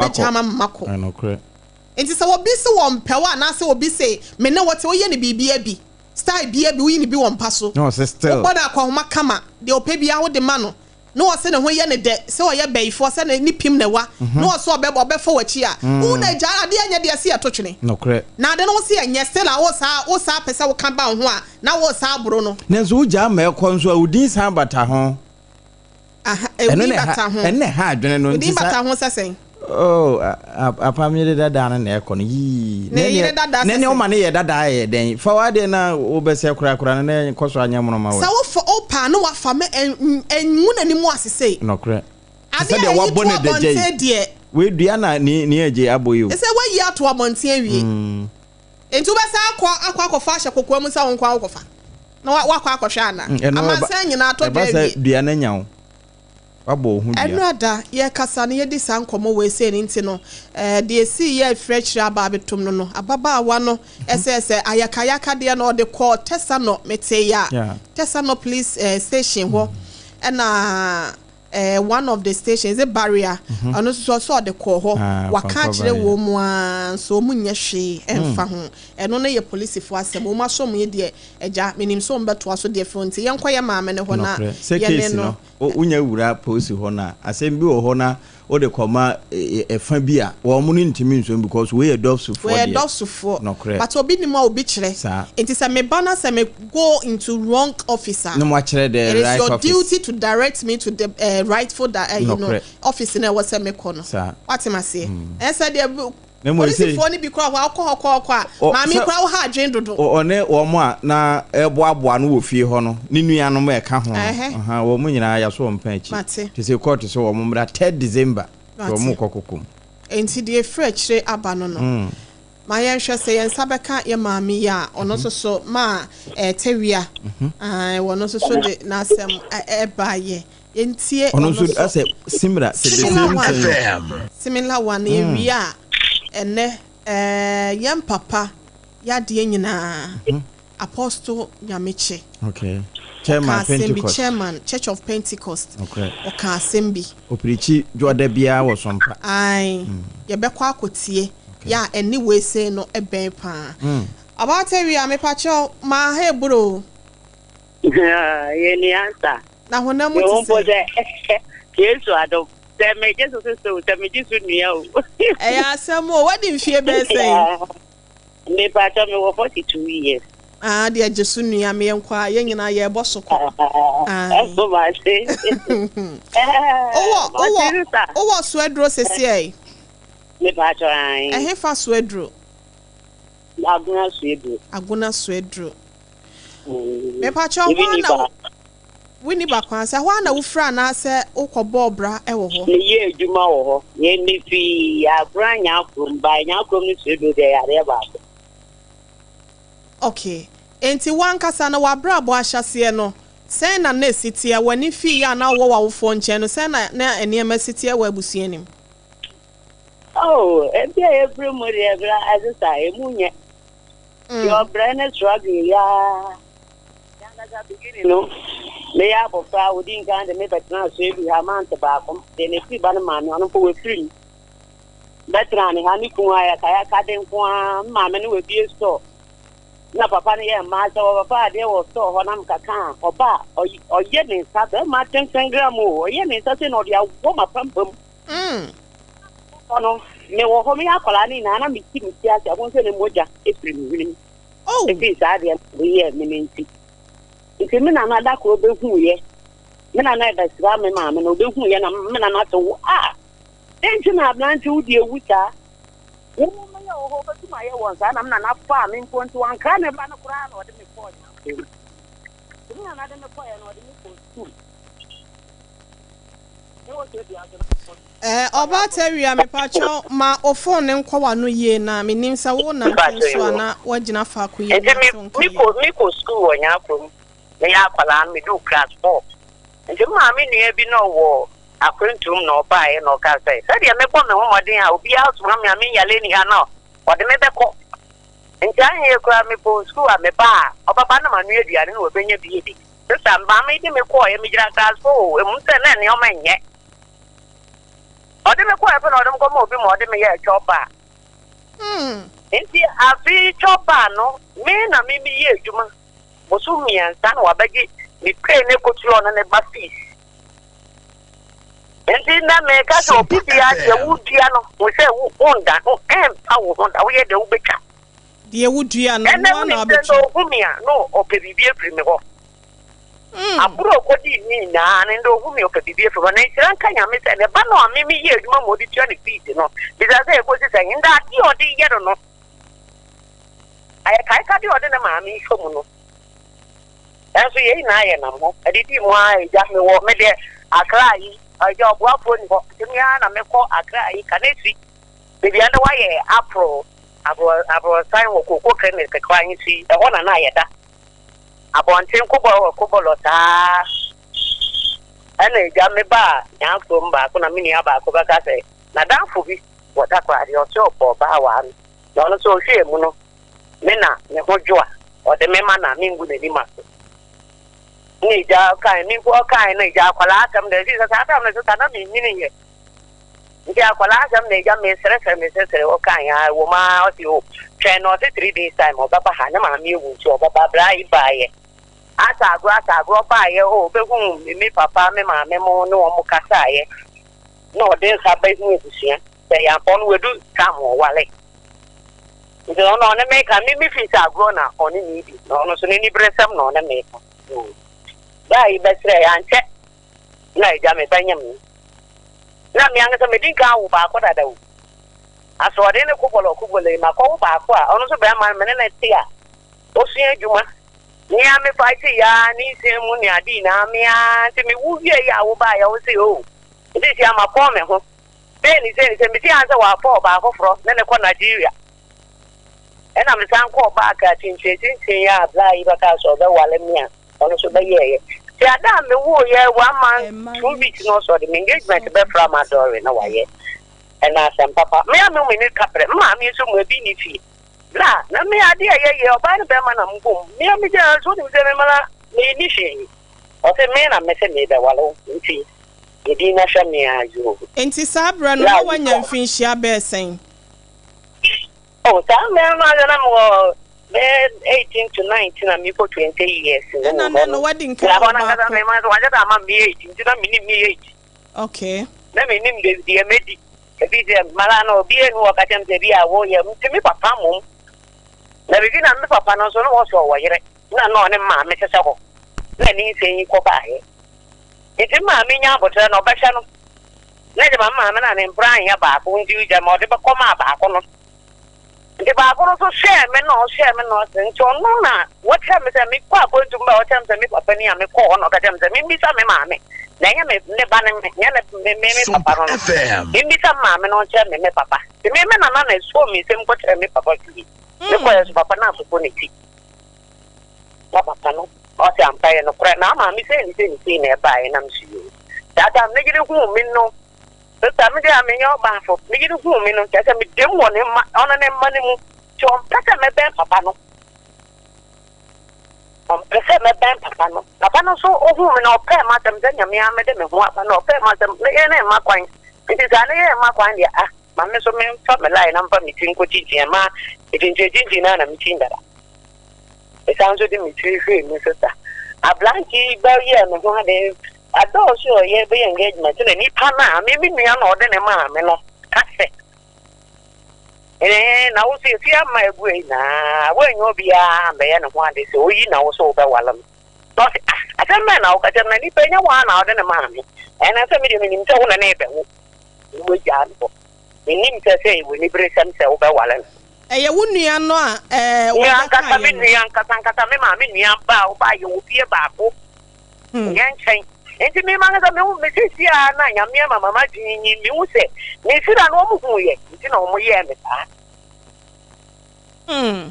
Wobɛgyaa ama me makɔ. Ɛnokorɛ. Nti sɛ obi se wɔmpɛ wo anaasɛ obi se me ne wo te, woyɛ no biribiara bi, style biara bi, woyi no bi wɔ mpa so, Na ɔse still. wobɔ no akɔnhoma kama, deɛ ɔpɛ biara wode ma no, na ɔse ne ho yɛ no dɛ, sɛ ɔyɛ bayifoɔ, sɛ ne ne pim na ɛwa, na ɔse ɔbɛ ɔbɛfa w'akyi a, wo na gyaa adeɛ nyɛ deɛ ɛse yɛto twene. Nokorɛ. Na ade no wose ɛnyɛ, still a wosaa wosaa pɛ sɛ woka ba wo ho a, na wosaa boro no. Nanso wogyaa ma ɛkɔ nso a, wo din san bata ho. Aha, Ɛno odin na ɛha bata ho. ɛno na ɛha adwene no Odin nti sa. bata ho sɛ sɛn? Oh, apam yere dada no na ɛkɔ no yii. Ne yere dada Na sɛ nea sɛn? ɔma ne yɛ dada yɛ dɛn? Fa w'adeɛ na wobɛsɛ korakora no na ɛnkɔ so anyɛ mono ma wo. Sɛ wofa wopa a na wafa ma ɛngu n'anim ase sei. Nɔkorɛ. Te Adeɛ sɛ deɛ a ɛyi wabɔ to no adagya yi. abɔnten deɛ. Wei dua na ne ne agye abɔ yi o. Sɛ wayi ato abɔnten awie. Enti wobɛsan akɔ akɔ akɔfa ahyɛ kokoa mu sɛ wo nko ara wokɔfa na woakɔ akɔhwɛ anaa? Ɛno ɛba Amansan nyinaa atɔ ɛba dwa sɛ awie. dua no anya wo. Woabɔ wo ho dua. Ɛno ada, yɛrekasa no, yɛdi saa nkɔmmɔ wei sei no nti no, eh, deɛ ɛsii yɛ afiri akyire aba abɛtom no no, ababaawa no sɛ sɛ ayakayaka deɛ no ɔde kɔɔ Tɛsanɔ, metee ya, Yeah. Tɛsanɔ police eh, station hɔ, ɛna eh, one of the stations, is it Barrier? Ɔno nso so ɔsɛ ɔde kɔɔ hɔ, Ah, waka Kwankwa akyerɛ Barrier. wɔn mu ara nso wɔn nyɛ hwee ɛmfa ho. Ɛno no yɛ polisifoɔ asɛm, wɔn asom yi deɛ, agya, menim sɛ wɔn bɛtoa so deɛ firi nti yɛnkɔ yɛ maame no hɔ na Nokorɛ. Sɛ yɛne case no no, wonya wura polisi hɔ no a, asɛm bi wɔ hɔ na wode kɔma ɛfa bi a, wɔn no ntumi nsom because wei yɛ dɔpsofoɔ Wɔyɛ deɛ. dɔpsofoɔ. Nokorɛ. But obi nim a obi kyerɛ. Saa. Nti sɛ meba na sɛ me go into wrong office a, Na moakyerɛ the it is right your office. duty to direct me to the eh, rightful di eh, you know, Nokorɛ. office no a ɛwɔ sɛ mekɔ no. Saa. Woate m'aseɛ? Ɛnyɛ sɛ deɛ bi- Na mmom sei- polisifoɔ no bi koraa wɔ hɔ a wokɔ hɔ kɔ hɔ kɔ a, Ɔ- maame sɛ- koraa wo ha adwene dodo. Ɔne wɔn a na ɛboaboa no wɔ fie hɔ no, ne nuanom a ɛka ho no, Ɛhɛ. aha, wɔn nyinaa yɛaso wɔn pɛn akyi. Mate. Te sɛ kɔɔto sɛ wɔn mmra 3rd December, sɛ Mate. wɔn rekɔ koko mu. Enti deɛ ɛfiri akyire aba no no, ma yɛnhwɛ sɛ yɛn nsa bɛka yɛn maame yi a, ɔno nso so maa eh, Tawia, ae, ɔno nso so de n'asɛm ɛbaeɛ. Yɛntie Ɔno ɔno nso nso. asɛ similar, sɛ the Similar same one. thing. Similar one. Yɛwie a, ɛnnɛ eh, yɛn papa yadeɛ nyinaa, Apostle Nyamekye. Okay. Chairman Ɔka asɛm bi, Pentecost. Chairman Church of Pentecost. Nokorɛ. Ɔka asɛm bi. Ɔpirikyi dwoɔda biara wɔ Sompa. Ae, yɛbɛkɔ akɔtie. Yɛ a ɛne wei sei no bɛn paa. Ɔbaatawia, mepakyɛw, ma ha eburo o. Yɛ ni ansa. Na honam mu Mehu te mpo sɛn? sɛ Yesu adom. Sɛ megye so sese o, sɛ megye so nua o. Ɛyɛ asɛm o, wadi mfie bɛyɛ sɛn? Mepakyɛw, mewɔ 42 years. Ah, deɛ gye so nua, me yɛn kɔ a, yɛn nyinaa yɛrebɔ so kɔ. Ae. Ɛso mate. Wowɔ, wowɔ, Mate sa. wowɔ so aduro sesiei? Mepakyɛw, ae. Ɛhefa so aduro? Agona so aduro. Agona so aduro. Mepakyɛw, Ebi hɔ ara ni na ba. wo, wonni ba kwan sɛ, hɔ ara na wofiri anaasɛ wokɔbɔɔ bra wɔ hɔ? Meyɛ adwuma wɔ hɔ. Yɛ mefi Agona Nyakurom, by Nyakurom ne so aduro deɛ yɛ adeɛ baako. Okay. Enti wo ankasa no w'abrabɔ ahyɛaseɛ no, sɛn na na ɛsi teɛ? W'ani fiiɛ a na wowɔ w'awofoɔ nkyɛn no, sɛn na na nneɛma si teɛ wɔ abusua no mu? Oh, ebi a yɛfiri mu deɛ bra ɛsesa, emu nyɛ. Deɛ ɔbrɛ ne struggle yi ara. Y'ankasa beginning no, meyɛ abɔfra, wodi nkan de me bɛtena Sweden ha month baako. Deɛ n'afiri ba no maame, ɔno mpo wafiri mu. Bɛtena ne ha, ne kun ayakayaka de nko ara, me maame no wabie store. Na papa no yɛ mmaa sɛ wɔbɛfa adeɛ wɔ store hɔ na mekaka a, ɔba a, ɔyɛ ne nsa, bɛrima tenten gram o, ɔyɛ ne nsa sei na ɔde awɔ m'apampam. Hɔ no, mewɔ hɔ, meyɛ akwadaa no nyinaa na meti me ti ase, ɛho sɛ ne mogya firi me hwenem. Ɛfiri saa adeɛ no ɔde yɛɛ me no nti. Nti me nana da koro bɛhuuiɛ, me nana ɛbɛsra me maame no, ɔbɛhuuiɛ na me nana sɛ wo a, dɛn nti na aberante wo deɛ wu saa? Wo mma yɛ wɔ hɔ, wobɛtum ayɛ wɔn saa na me nana faa me mpo nti wankra ne ba no koraa na ɔde me kɔɔ Nyankopɔn mu. Nti me nana de me kɔeɛ no ɔde me kɔɔ sukuu. Eh ɔbaa Tawia mepakyɛw ma wo phone no nkɔ w'ano yie na menim sɛ wo nante nso a na woagyina faako yie Nti na me ate wo nka me yie. kɔ me kɔ sukuu wɔ Nyarko meyɛ akwadaa no meduu class four nti me maame nua bi na ɔwɔ akwantuom na ɔbaeɛ na ɔkaa sɛ sɛdeɛ mebɔ me ho mmɔden a obiara soma me a menyale nni ha na ɔde me bɛkɔ nti anyɛ koraa mepɔn sukuu a meba a ɔbɛba na manoa aduane na wabɛnya bi adi. Sista maame de me kɔɔeɛ megyina class four o ɛmu sɛ na nneɛma nyɛ. Ɔde me kɔɛ pɛ na ɔde me kɔma obi ma ɔde me yɛɛ chop bar. Nti afe chop bar no, me na me meyɛ adwuma bosom 3 na wabɛgye me pay ne kotua ɔno ne ba fees. Nti na meka sɛ obi bia deɛ wodua no, wo sɛ wonda ho, ɛmpa wo ho da, woyɛ deɛ wobɛtwa. Deɛ wodua no, Ɛnɛ no wonim ana sɛ na wobɛtwa. ohu me a, na ɔpɛ biribi afiri me hɔ. Aboro a ɔkɔdii ne nyinaa no, ndɛ ohu me ɔpɛ biribi afiri hɔ. Na nhyira nka Nyame sɛ ne ba no a me meyɛ adwuma ma ɔde tua ne fees no, bisa sɛ ɛkɔsi sɛn, ndɛ adeɛ a ɔde yɛ no no, ayɛ kaekadeɛ a ɔde ne maame hwɛ mu no. Nanso yɛn nyinaa yɛ nam hɔ. Adidi mu ara agya mewɔ me deɛ Accra yi, agya ɔboafoɔ ni hɔ, nti me ara na mekɔ Accra yi, Kaneshie, baabi a na wayɛ aporo, aborɔsan wɔ Cocoa Clinic kwan so yi, ɛhɔ na na yɛda. Abɔnten kobɔlɔ kobɔlɔ saa. Ɛna agya me baa Nyankurom baako na me nua baako bɛka sɛ n'adamfo bi wɔ Takoradi, ɔse ɔpɛ ɔbaa waa no. Na ɔno nso ɔhwɛɛ mu no, me na me ho dwo a, ɔde me ma na mengu n'anim ase. Na agya kae, me mpo ɔkae na agya akwadaa asɛm deɛ, ɛfiri sɛ saa tam no sesa na menyiniiɛ. Nti akwadaa asɛm na agya mesrɛsrɛ mesrɛsrɛ ɔkae a ɛwɔ mu ara ɔse o twɛn na ɔse 3 days time ɔbɛba ha ne maame ewu nti ɔbɛba bra yi baeɛ. Asa agorɔ asa agorɔ baeɛ o ɔbɛhu me papa me maame mo ne wɔn kasaeɛ na ɔde nsa bɛhu abusua sɛ yɛampɔ no wadu tam ɔwale. Nti ɔno ɔne me ka me me fi sɛ agorɔ na ɔne me di na ɔno nso n'ani bere sɛm na ɔne me ka. Baa yi bɛsrɛ ankyɛ na agya me bɛnyem no. Na me ankasa medi nka awo baako dada o. Asoɔden ne kobɔlɔ kobɔlɔ yi makɔwo baako a ɔno nso bɛrima no me ne no te a osua adwuma. Nea me fight ya ne nsɛm mu ne ade nyinaa me ara nti me wo wie yi a wo baeɛ wo se o nti si ama pɔn me ho. Sei ne sei ne sei mete ansa wɔafɔ ɔbaa foforɔ ne ne kɔ Nigeria. Ɛna me san kɔɔ back a kyinkyin yi a bla yi bɛka sɛ ɔbɛwale me a ɔno nso bɛyɛɛyɛ. Nti ada a mewooyɛ 1 month 2 weeks no ɔsɔ de me engagement bɛfra ma dɔre na wayɛ. Ɛna asɛm papa. Me a me me ne kaprɛ, me maame nso mu ebi ne fie. Bla na me ade a yɛyɛ ɔbaa ne bɛrima na mbom. Me a me gyina so nim sɛ me mala me ni hwee. Ɔse me na me se me bɛwale wo nti yɛdin na hwɛ me a yo. Nti saa berɛ no na wanya mfinhyia bɛɛ sɛn? Oh, saa mmerɛ no ara na mewɔ bɛyɛ 18 to 19 na mekɔ 20 years no Ɛna wɔ nɛ hɔ no no. wadi nka Na wɔ hɔ no ankasa baako. me ma wahyɛ da ama me age nti na menim me age. Okay. Na menim de deɛ medi. Ebi sɛ mara no obi enu ɔka kyerɛ me sɛ bi a woyɛ nti me papa mmom. Na biribi na me papa no nso na wɔsɔ wɔ yere na na ɔne maame hyehyɛ hɔ. Na ne nsɛm yi kɔ baeɛ. Nti maame nya abotire na ɔbɛhwɛ no. Na gye ma maame na ne mpra nyɛ baako nti gye ma ɔde bɛkɔ maa baako no. Nti baako no nso hwɛɛ me na ɔhwɛɛ me na ɔse nti ɔno na wɔkyerɛ me sɛ mekɔ akwantu mu ba wɔkyerɛ me sɛ me papa ni a mekɔɔ hɔ na ɔka kyerɛ me sɛ membisa me maame na ɛnyɛ me ne ba ne me nyɛ ne me me me papa no no membisa me maame na ɔnkyerɛ me me papa. Nti me me nana na ɛsoo me nsam kɔkyerɛ me papa fie. Mekɔɛ so papa no asopɔ ne ti. Na papa no ɔse ampa yɛ nokorɛ na maame sei ne sei ne sei na ɛbaeɛ na meso yoo. Saa time ne yere huu me no sista me deɛ menyɛ ɔbaafo ne yere huu me no kyerɛ sɛ medam wɔ ne mma ɔno ne mma no mu nti ɔmpɛ sɛ mɛbɛn papa no. Ɔmpɛ sɛ mɛbɛn papa no. Papa no nso ohuu me na ɔpɛɛ m'asɛm sɛ nyame a mede me ho aba na ɔpɛɛ m'asɛm ne yere ne mma kwan nti saa ne yere mma kwan deɛ ah ma me nso memfa me line na mfa me ti nkɔ kyinkyin ɛma kyinkyin kyinkyin na na me kyin dada. Ɛsan nso de me tiri hwee mu sista. Aberante yi bɛyɛɛ me ho ade adɔɔso a ɔyɛ bɛyɛ engagement na nipa no a me me nua na ɔde ne maa me no ka sɛ ɛɛ na wo so efi ama egu yi na woanyɛ obiara mbɛyɛ ne ho ade sɛ oyi na wo so wobɛwale no. Na ɔse ah asɛm bɛn na woka kyerɛ me na nipa nyɛ wo a na ɔde ne maa me ɛna sɛ me deɛ menim sɛ wo na ne bɛwo na woagyaa no hɔ. Menim sɛ sɛ w'ani bere sɛm sɛ wobɛwale no. Ɛyɛ wo nua no a ɛɛ Me wɔbɛka ankasa me yɛ no. nua ankasa ankasa me maame nua ba a ɔbaa yɛ wɔ fie baako. Nyɛ nkyɛn. Nti me ma ankasa me hu me sisi a na nyame ama mama dwen yi me hu sɛ me sira no wɔn hu yɛ nti na wɔn yɛɛ me saa.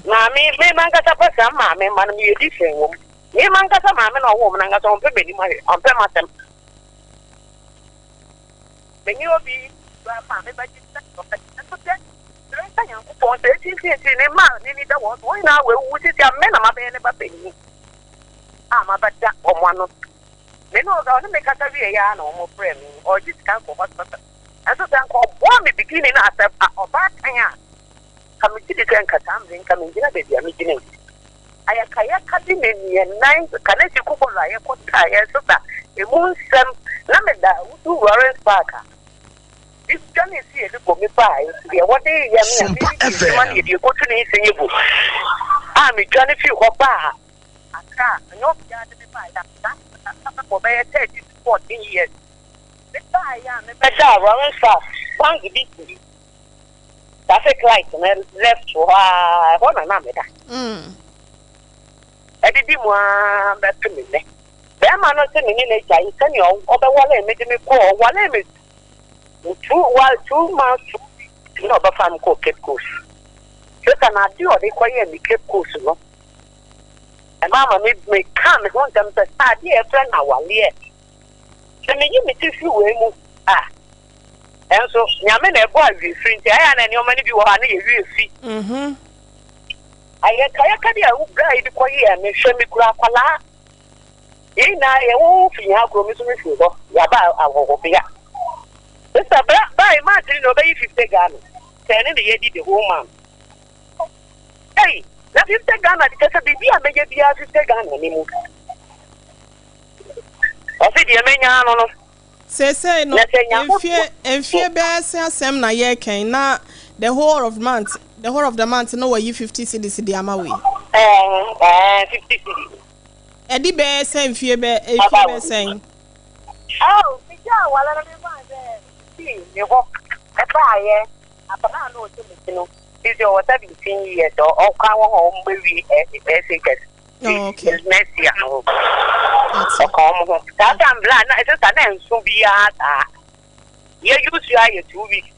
Maame me ma ankasa pɛ saa maame ma no me yɛ different wɔ mu. Me ma ankasa maame na ɔwɔ mu na ankasa ɔmpɛ m'anim ahwɛ ɔmpɛ m'asɛm. Me ne obi ba maame ba gye sɛ ɔpɛ nso sɛ sɛ Nyankopɔn sɛ ekyinkyinkyini ne mma a n'ani da wɔn so wɔn nyinaa wɔawuwu sisi a me na mabɛyɛ ne ba panyin a mabɛda wɔn ano. Me ne ɔga ɔne me kasa wie ya na wɔn frɛ me ɔgye sika kɔ hospital. Nso sɛ nka ɔboa me beginning no asɛ ɔbaatan a, nka megye di sɛ nka saa mmerɛ yi nka mengyina baabi a megyina yi. Ayakayaka bi ne neɛ nan Kanesi Kubolo a yɛkɔ taa yɛn so sa emu nsɛm na meda Wusu Lawrence Park a dwane si yɛde bɔ me baa nti deɛ wɔde yɛ me a Sompa mede di adwuma no FM. yɛde ɛkɔtu ne nsɛnyɛ bu a medwane fii hɔ baa Accra. Ɛnyɛ obiara de me baa yɛ a saa bɛyɛ 13 to 14 years. Me baa yɛ a mebɛdaa Lawrence Park bank bi si traffic light no left hɔ a, ɛhɔ na na meda. Ɛdidi mu ara bɛto me nnɛ. Bɛrima no se me ne no agyae sɛnea ɔbɛwale me de me kɔɔ, ɔwale me 2 months 2 weeks na ɔbɛfa me kɔɔ Cape Coast. Sesa na ade a ɔde kɔyɛɛ me Cape Coast no, ɛma ma me meka me ho ntɛm sɛ saa adeɛ a yɛfrɛ no awaleɛ, sɛ meyi me ti firi wei mu a, ɛnso Nyame na ɛbɔ awie firi, nti ɛyɛ a na nneɛma no bi wɔ hɔ a na yɛwie fi. Ayɛkayɛka de a wobra yi de kɔyɛɛ me, hwɛ, me kura akwadaa. Yɛn nyinaa yɛwo fi ha kurom nso mefiri hɔ yɛaba ahɔhobea. Mr. Bra by March na ɔbɛyi 50 Ghana sɛ ɛne ne yɛdi the whole month. Ei, na 50 Ghana de kyɛ sɛ biribi a mɛyɛ biara 50 Ghana ne mu. Ɔse deɛ mɛnya no. Seesei no, Na sɛ Nyankopɔn mfie bɛyɛ sɛ asɛm na yɛrekɛn na the whole of the month na wɔyi 50 cedis de ama wei. Ɛɛ, 50 cedis. Ɛde bɛyɛ sɛ mfie bɛyɛ sɛn? Oh, megya awale no, mefa sɛ fii me hɔ ɛbaayɛ, akwadaa no ɔhyɛ m'akyi no sisi ɔwɔ 17 years, ɔka wɔ hɔ ɔmo bɛwie SHS next year no. Ɔka ɔmo ho saa time bla na ɛsɛ sa na nso biara saa yɛ use ayɛ 2 weeks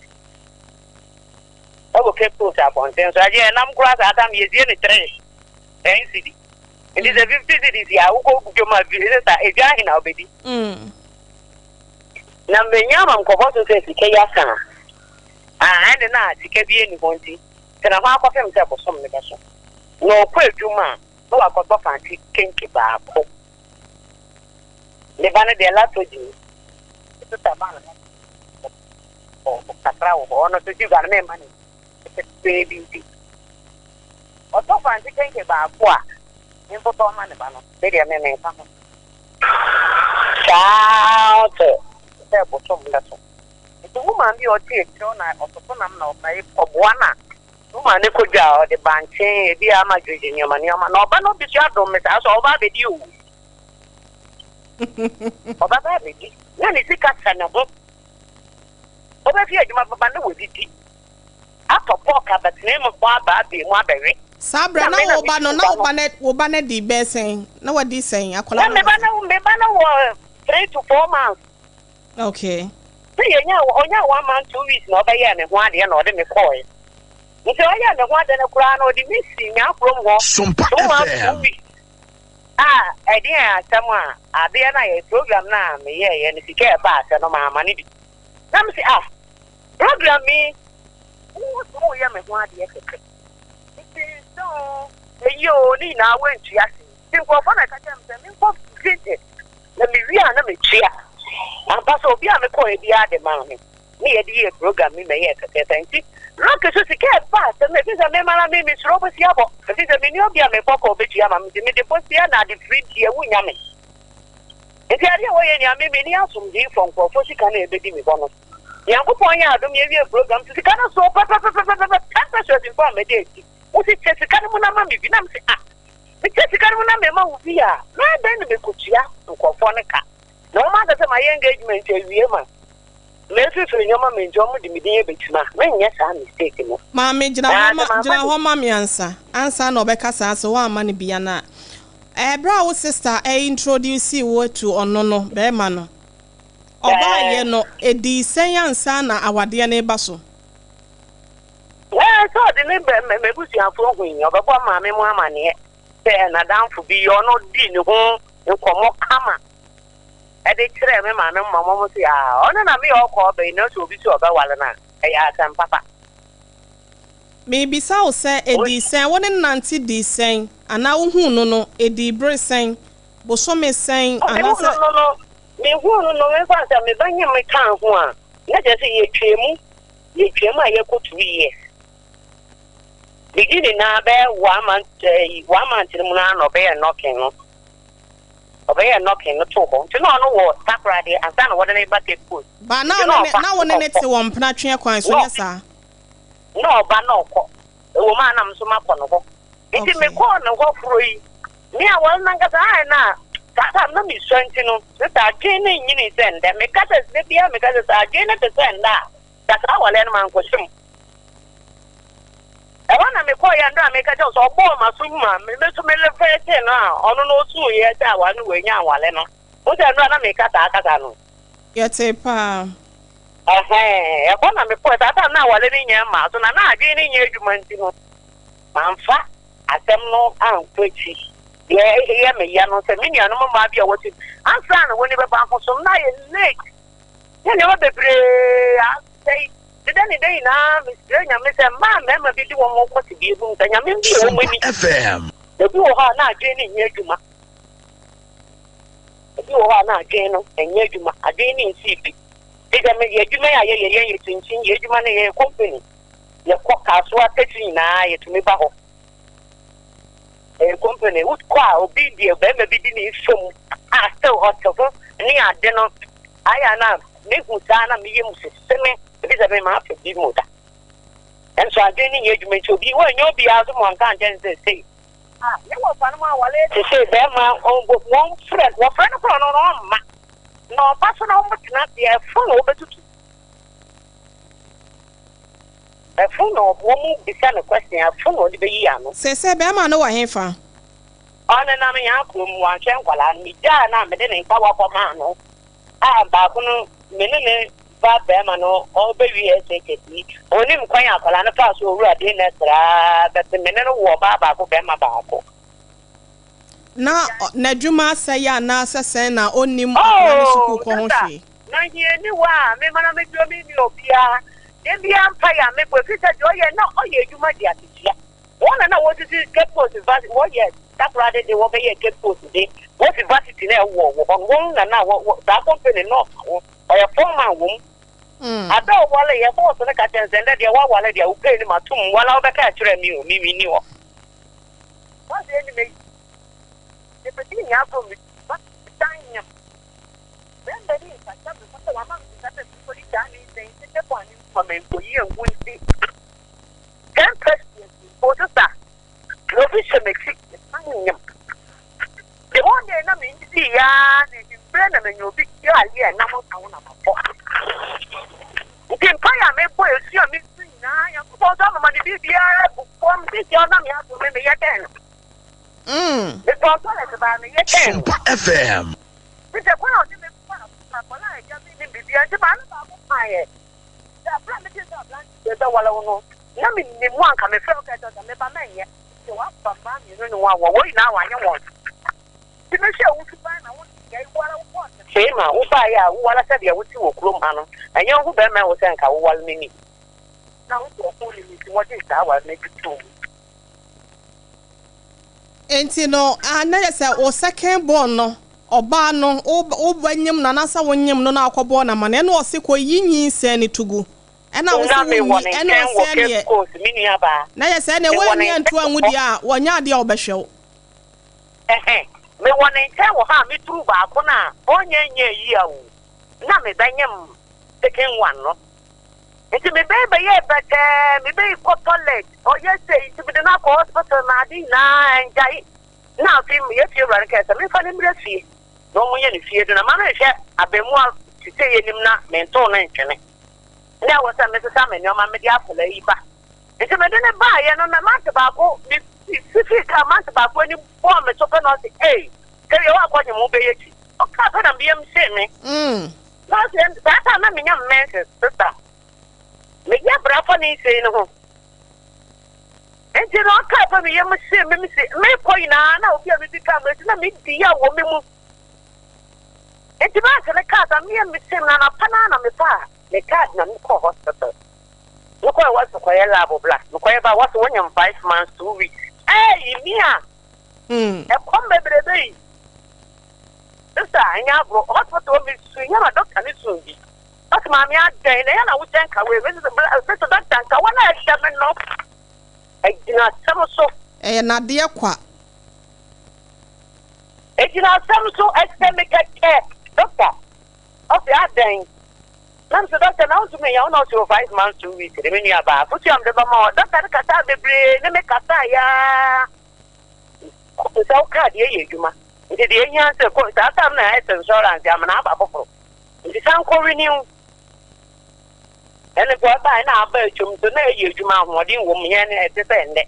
ɛwɔ Cape Coast abɔnten so agye ɛnam koraa. Saa time yɛsie ne 3 10 cedi, nti sɛ 50 cedis a wokɔ dwom a ɛsɛ sa edwa ahe na wobɛdi? Na menya ama nkɔbɔ so sɛ sika yi asa a, ɛne na sika bi ani hɔ, nti tena hɔ akɔfem sɛ bosom ne bɛso na ɔkɔ adwuma a na wakɔtɔ fanti kenke baako. Ne ba no deɛ latogyi sisa ba no kakra wɔ hɔ, ɔno nso sugar no mɛma ne ketewee bi, nti ɔtɔ fanti kenke baako a mfotɔ ma ne ba no. Me deɛ me menka ho saa ɔtɔ sɛ bosom bɛso, nti woman bi a ɔte akyire hɔ na ɔtoto nam na ɔboa no a woman ne kɔdwa a ɔde bankye ebi a ama dwedwe nneɛma nneɛma na ɔba no bi so adom me saa so ɔba abɛdi o, ɔba ba abɛdi na ne sika hyɛ ne ho. Ɔbɛfi adwuma baba na wɔdidi atɔ pork abɛtena mu hɔ aba abɛɛ mu abɛwe. Saa berɛ na wo ba no, na wo ba no di bɛɛ sɛn na wadi sɛn, akwadaa Na no? me ba no wɔ 3 to 4 months. Sɛ yɛnya ɔnya 1 month 2 weeks na ɔbɛyɛɛ me ho adeɛ na ɔde me kɔɔɛ, nti ɔyɛɛ me ho adeɛ no koraa na ɔde me si nya kurom hɔ Sompa 2 months 2 FM. weeks a ɛdeɛ asɛm a adeɛ no a yɛ program no a meyɛɛyɛ no, sika ɛba asɛ no maama no bi na me sɛ, ah, program yi wo so woyɛ me ho adeɛ kɛkɛ, nti so eyi o ne nyinaa woantua se, nti nkurɔfoɔ na ɛka kyerɛ me sɛ menkɔ vintage na mewie a na metua ampa sɛ obi a mekɔɛ biara de maa me ne yɛde yɛ program mi mɛyɛ fɛfɛɛfɛ. Nti rock so sika ɛba asɛm efi sɛ mema na me mesuro bosia bɔ, efi sɛ menni obi a mebɔ kɔ obɛtua ma me, nti mede bosia na ade firi deɛ wonya me, nti adeɛ a wɔyɛ nea me menni asomdwee fɔ nkurɔfoɔ sika no a ɛbɛdi me hɔ no. Nyankopɔn yɛ adom yɛwie program nti sika no so pɛpɛpɛpɛpɛpɛ 10 pesewas mpo a mɛde akyi. Wosi kyɛ sika no mu na ma me bi, na mese, ah, mekyɛ sika no mu na mema wo bi a, na dɛn na mekɔtua nkurɔfoɔ no ka na wɔn aka sɛ mayɛ engagement awie ma mefifiri nneɛma me, nti wɔn de me din ebɛtuma menyɛ saa mistake no. Maame, gyina hɔ ma gyina hɔ ma me ansa na ɔbɛka saa sɛ woamma no bia no a, ɛberɛ a wo sister introduce wo to ɔno no bɛrima no ɔbaayɛ no, ɛdii sɛn ansa na awadeɛ no ba so? Ɛɛ, sɛ ɔde ne bɛ m'abusuafoɔ hu yi, ɔbɛbɔ maame mu amanneɛ sɛ n'adamfo bi yɛ ɔno, dii ne ho nkɔmmɔ kama ɛde kyerɛ me maame mu ma mo sɛ aa ɔno na meyɛ ɔkɔ ɔbɛyi na sɛ obi sɛ ɔbɛwale no a ɛyɛ asɛm papa. Mebisa wo sɛ ɛdii sɛn, wo ne nante dii sɛn anaa wohuu no, ɛdii bere sɛn, bosome sɛn? Anaasɛ anaasɛ no, mehu no, mefa sɛ mebɛnye me kaa ho a. Na kyerɛ sɛ yɛtwaa mu, yɛtwaa mu a yɛkɔ 2 years. Beginning na bɛyɛ one month, one month no mu na na ɔbɛyɛ knocking no. Ɔbɛyɛ knocking no too hɔ. Nti na ɔno wɔ Takoradi ansa na wɔde ne ba Cape Coast. Ba na Nti wo ne ɔba na wo ne ne ɔkɔ. te wɔ mpena tweɛ kwan so, nyɛ saa? Na ɔba na ɔkɔ. Ɛwɔ mu a, na nso makɔ no hɔ. Nti mekɔɔ ne hɔ foro yi, me a wɔn nankasa ayɛ na saa time na mesua nti no, sɛ adwene no nyini sɛ ndɛ. Meka sɛ sɛ bia meka sɛ sɛ adwene no te sɛ ndɛ a, kasa awale no mankɔhyɛ mu. Ɛhɔ na mekɔɔ yɛ ndɛ a meka kyerɛ sɛ ɔbɔɔ m'aso mu a me nso melefɛɛte no a ɔno no ɔsuiɛ sɛ awale no wɔanya awale no. Wo sɛ ndɛ a na meka saa kasa no. Yɛte paa. Ɛhɛn, ɛhɔ na mekɔɔ saa time na awale no nyɛ mmaa so na adwene no nyɛ adwuma nti no, mamfa asɛm no ankɔ akyi. Deɛ ɛyɛ me ya no sɛ me nuanom mmaa bi a wɔte ansa na wɔn ani bɛba ahosom na ayɛ late ne nneɛma bebree asɛe. Deda ne da nyinaa mesrɛ Nyame sɛ mmaa mmarima bi de wɔn kɔ tebea bi mu sɛ Nyame mbie wɔn ani. FM. Ebi wɔ hɔ a na adwene no nyɛ adwuma. Ebi wɔ hɔ a na adwene no nyɛ adwuma. Adwene no nsii bi. Bi sɛ me yɛ adwuma yi a yɛyɛ yɛn yɛ kyinkyin yɛ adwuma no yɛ company. Yɛkɔ Kasoa taxi nyinaa yɛtumi ba hɔ. Ɛyɛ company. Wokɔ a obi deɛ barima bi di ne nfam a still ɔte ho ne ade no ayɛ a na mehu saa na meyɛ mu sese me ebi sɛ me maa fɛ bi mu da. Nso adwene no nyɛ adwuma nti obi wɔnyɛ obiara so ma ɔnka nkyɛn sɛ sei. Ah, ne wɔfa no mu awale te sɛ bɛrima wɔn frɛ wɔfrɛ no korɔ no na ɔmma na ɔba so na wɔn tena aseɛ ɛfo na wɔbɛtutu ɛfo na wɔn mu bisa no question, ɛfo na wɔde bɛyi ano. Sɛ bɛrima no wɔ hefa? Ɔnenam yɛn akurom, wanhwɛ nkwadaa no. Megyaa no a mede ne nkawa kɔmaa no a baako no me ne ne ba bɛrima no ɔbɛwie SHS yi, onim kwan a akwadaa no faa so owura de nɛsraa bɛte me ne no wɔ ɔbaa baako, bɛrima baako. Na n'adwuma asɛe anaasɛ sɛn na ɔnnim akwadaa no sukuu kɔ ho hwee? Na hia ni hɔ a mema na meduro me ni obiara de bia mpa yɛ a mebɔ ɛfiri sɛ deɛ ɔyɛ na ɔyɛ adwuma de aketua. Wɔn na na wɔsisi Cape Coast varsity, wɔyɛ Takoradi de wɔbɛyɛ Cape Coast de wɔsi varsity na ɛwɔ wɔ hɔ no, wɔn na na wɔ saa company no ɔka ho, ɔyɛ foreman wɔ mu. Ada a ɔwale yɛ boss no ka kyerɛ no sɛ ndɛ deɛ wawale deɛ wopɛ ni ma tum wala wobɛka akyerɛ me o, me menni hɔ. Wɔsi ɛni me mepɛti nyɛ agorɔ me dan nyam bɛrima bi nkasa me ho sɛ wama me sika sɛ menkɔdi saa ne nsɛn tete kwan ne nkuma menkɔyi angu nti 10 pesewas mpo sesa na obi hyɛ m'akyi mesan nyam. The whole day na mendidi yaa na enyimmerɛ na manya obi yɛ nam nka ho na mabɔ nti mpaeɛ a mebɔ esu a mesu nyinaa Nyankopɔn nso amama ne biribiara gu fam sisi ɔnam yɛ ato me meyɛ dɛn no mekɔɔ toilet baa meyɛ dɛn no Sompa FM. Nti kwan a ɔde me fa akwadaa a agya me nim biribiara nti maame baako kaeɛ sɛ abere a mete sɛ aberante deɛ bɛwale wo no na menim mu anka mefrɛ wo kɛkyɛ sɛ meba mɛnyɛ nti woafa mmaa mmienu ne ho a wɔwɔ nyinaa wanyɛ wɔn nti mehwɛ wo suban na wo yɛ woware wo bɔɔ tee ma wobaeɛ a woware sɛdeɛ wote wɔ kurom ha no ɛnyɛ wo ho bɛrima wo sɛ nka woware no ni na wokɔ ɔko ne nti wɔgye saa ware no adi too mu. Nti no ah, na yɛ sɛ wo second born no ɔbaa no wobɛnyem no anaasɛ wonyem no na akɔbɔɔ no ama no ɛna ɔse kɔyi nyinsɛn no to gu ɛna wo na sɛ mewɔ wonyi ne ɛna nkyɛn wɔ ɔsɛ Cape neɛ Coast, me nua baa. Na yɛ sɛ ɛneɛ mewɔ ne woanyi anto nkyɛn angu wɔ deɛ a wɔnyɛ adeɛ a wɔbɛhwɛ wo. Ɛhɛn, mewɔ ne nkyɛn wɔ ha a meturu baako no a ɔnyɛ nyɛ yi a o na mebɛnyem second one no nti mebɛyi bɛyɛ bɛtɛɛ mebɛyi kɔ toilet ɔyɛ sei nti mede no akɔ hospital na ade nyinaa ɛngyae na afei yɛfie wura no kɛɛ sɛ memfa no mmerɛ fie na ɔmo yɛ ne fie do na ma menhwɛ abɛmua te sɛ yɛnim na mentoo no ntwene na ɛwɔ sɛ mesesa me nneɛma mede akwadaa yi ba nti mede ne baayɛ no na mante baako me fifi kaa mante baako ani bɔɔ me so pɛ na ɔse ei kɛyɛ wakɔnye mo bɛyɛ kyi ɔkaa pɛ na meyam hyee me. Na ɔse saa time na menya menses, sister, meyɛ bra fa ne nsei no ho nti na ɔkaa pɛ meyam hyee me mese mekɔ nyinaa na obi a mebi kaa mɛsi na medi yɛ wɔ me mu nti mante ne kaa sa meyam hyee me na anapa naa na mefaa me card na mekɔ hospital. Mekɔ wɔ so kɔyɛ lab bla mekɔyɛ ba wɔ so wɔnyam 5 months 2 weeks ɛyi mi a ɛkɔm bebrebe yi, sister, ɛnyɛ agorɔ. Hospital mi su nyɛ ma doctor ne su bi. Ɔse maame adɛn na ɛyɛ na wohyɛ nkawa yi? Mese bla mese doctor nkawa no a ɛhyɛ me no ɛgyina asɛm so. Ɛyɛ nadeɛ kwa. Ɛgyina asɛm so ɛhyɛ me kɛkɛ doctor. Ɔse adɛn na mese doctor na wontumi nyɛ wo na ɔse o 5 months 2 weeks de me nua baa afotu a mede bɛma wo doctor no kasaa bebree ne me kasaa yaa sɛ wo card yɛ yɛ adwuma nti deɛ ehia sɛ kɔ saa time na health insurance amena aba foforo Nti san kɔ renew. Ɛno nso ɛbae na aba atwam nso na ɛyɛ adwuma ahoɔden wɔ mu yɛn ɛte sɛ ɛnnɛ.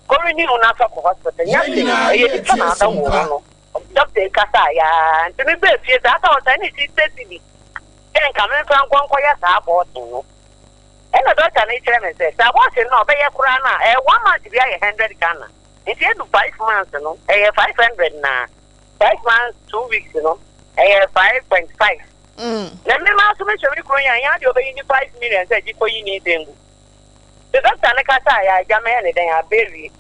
Kɔ renew na fa kɔ hospital nyɛ Yɛn hwee nyinaa ɛyɛ yɛ nipa na tie abɛwo wo sompa. no. Doctor yi kasaa yaa nti me baa fie saa sɛ ɔsan ne sista cedi sɛ nka me mfa nkɔ nkɔyɛ saa abortion no. Ɛna doctor no kyerɛ me sɛ sɛ abortion no a ɔbɛyɛ koraa no a ɛyɛ one month bi ayɛ 100 Ghana nti edu 5 months no ɛyɛ 500 na 5 months 2 weeks no ɛyɛ 5.5. Na me maa so mehyɛ me kunu yɛn yɛn adeɛ ɔbɛyi ni 5 million sɛ gye kɔyi ne nsɛm gu. The doctor ne kasa a yɛagya mɛyɛ ne dɛn abɛwie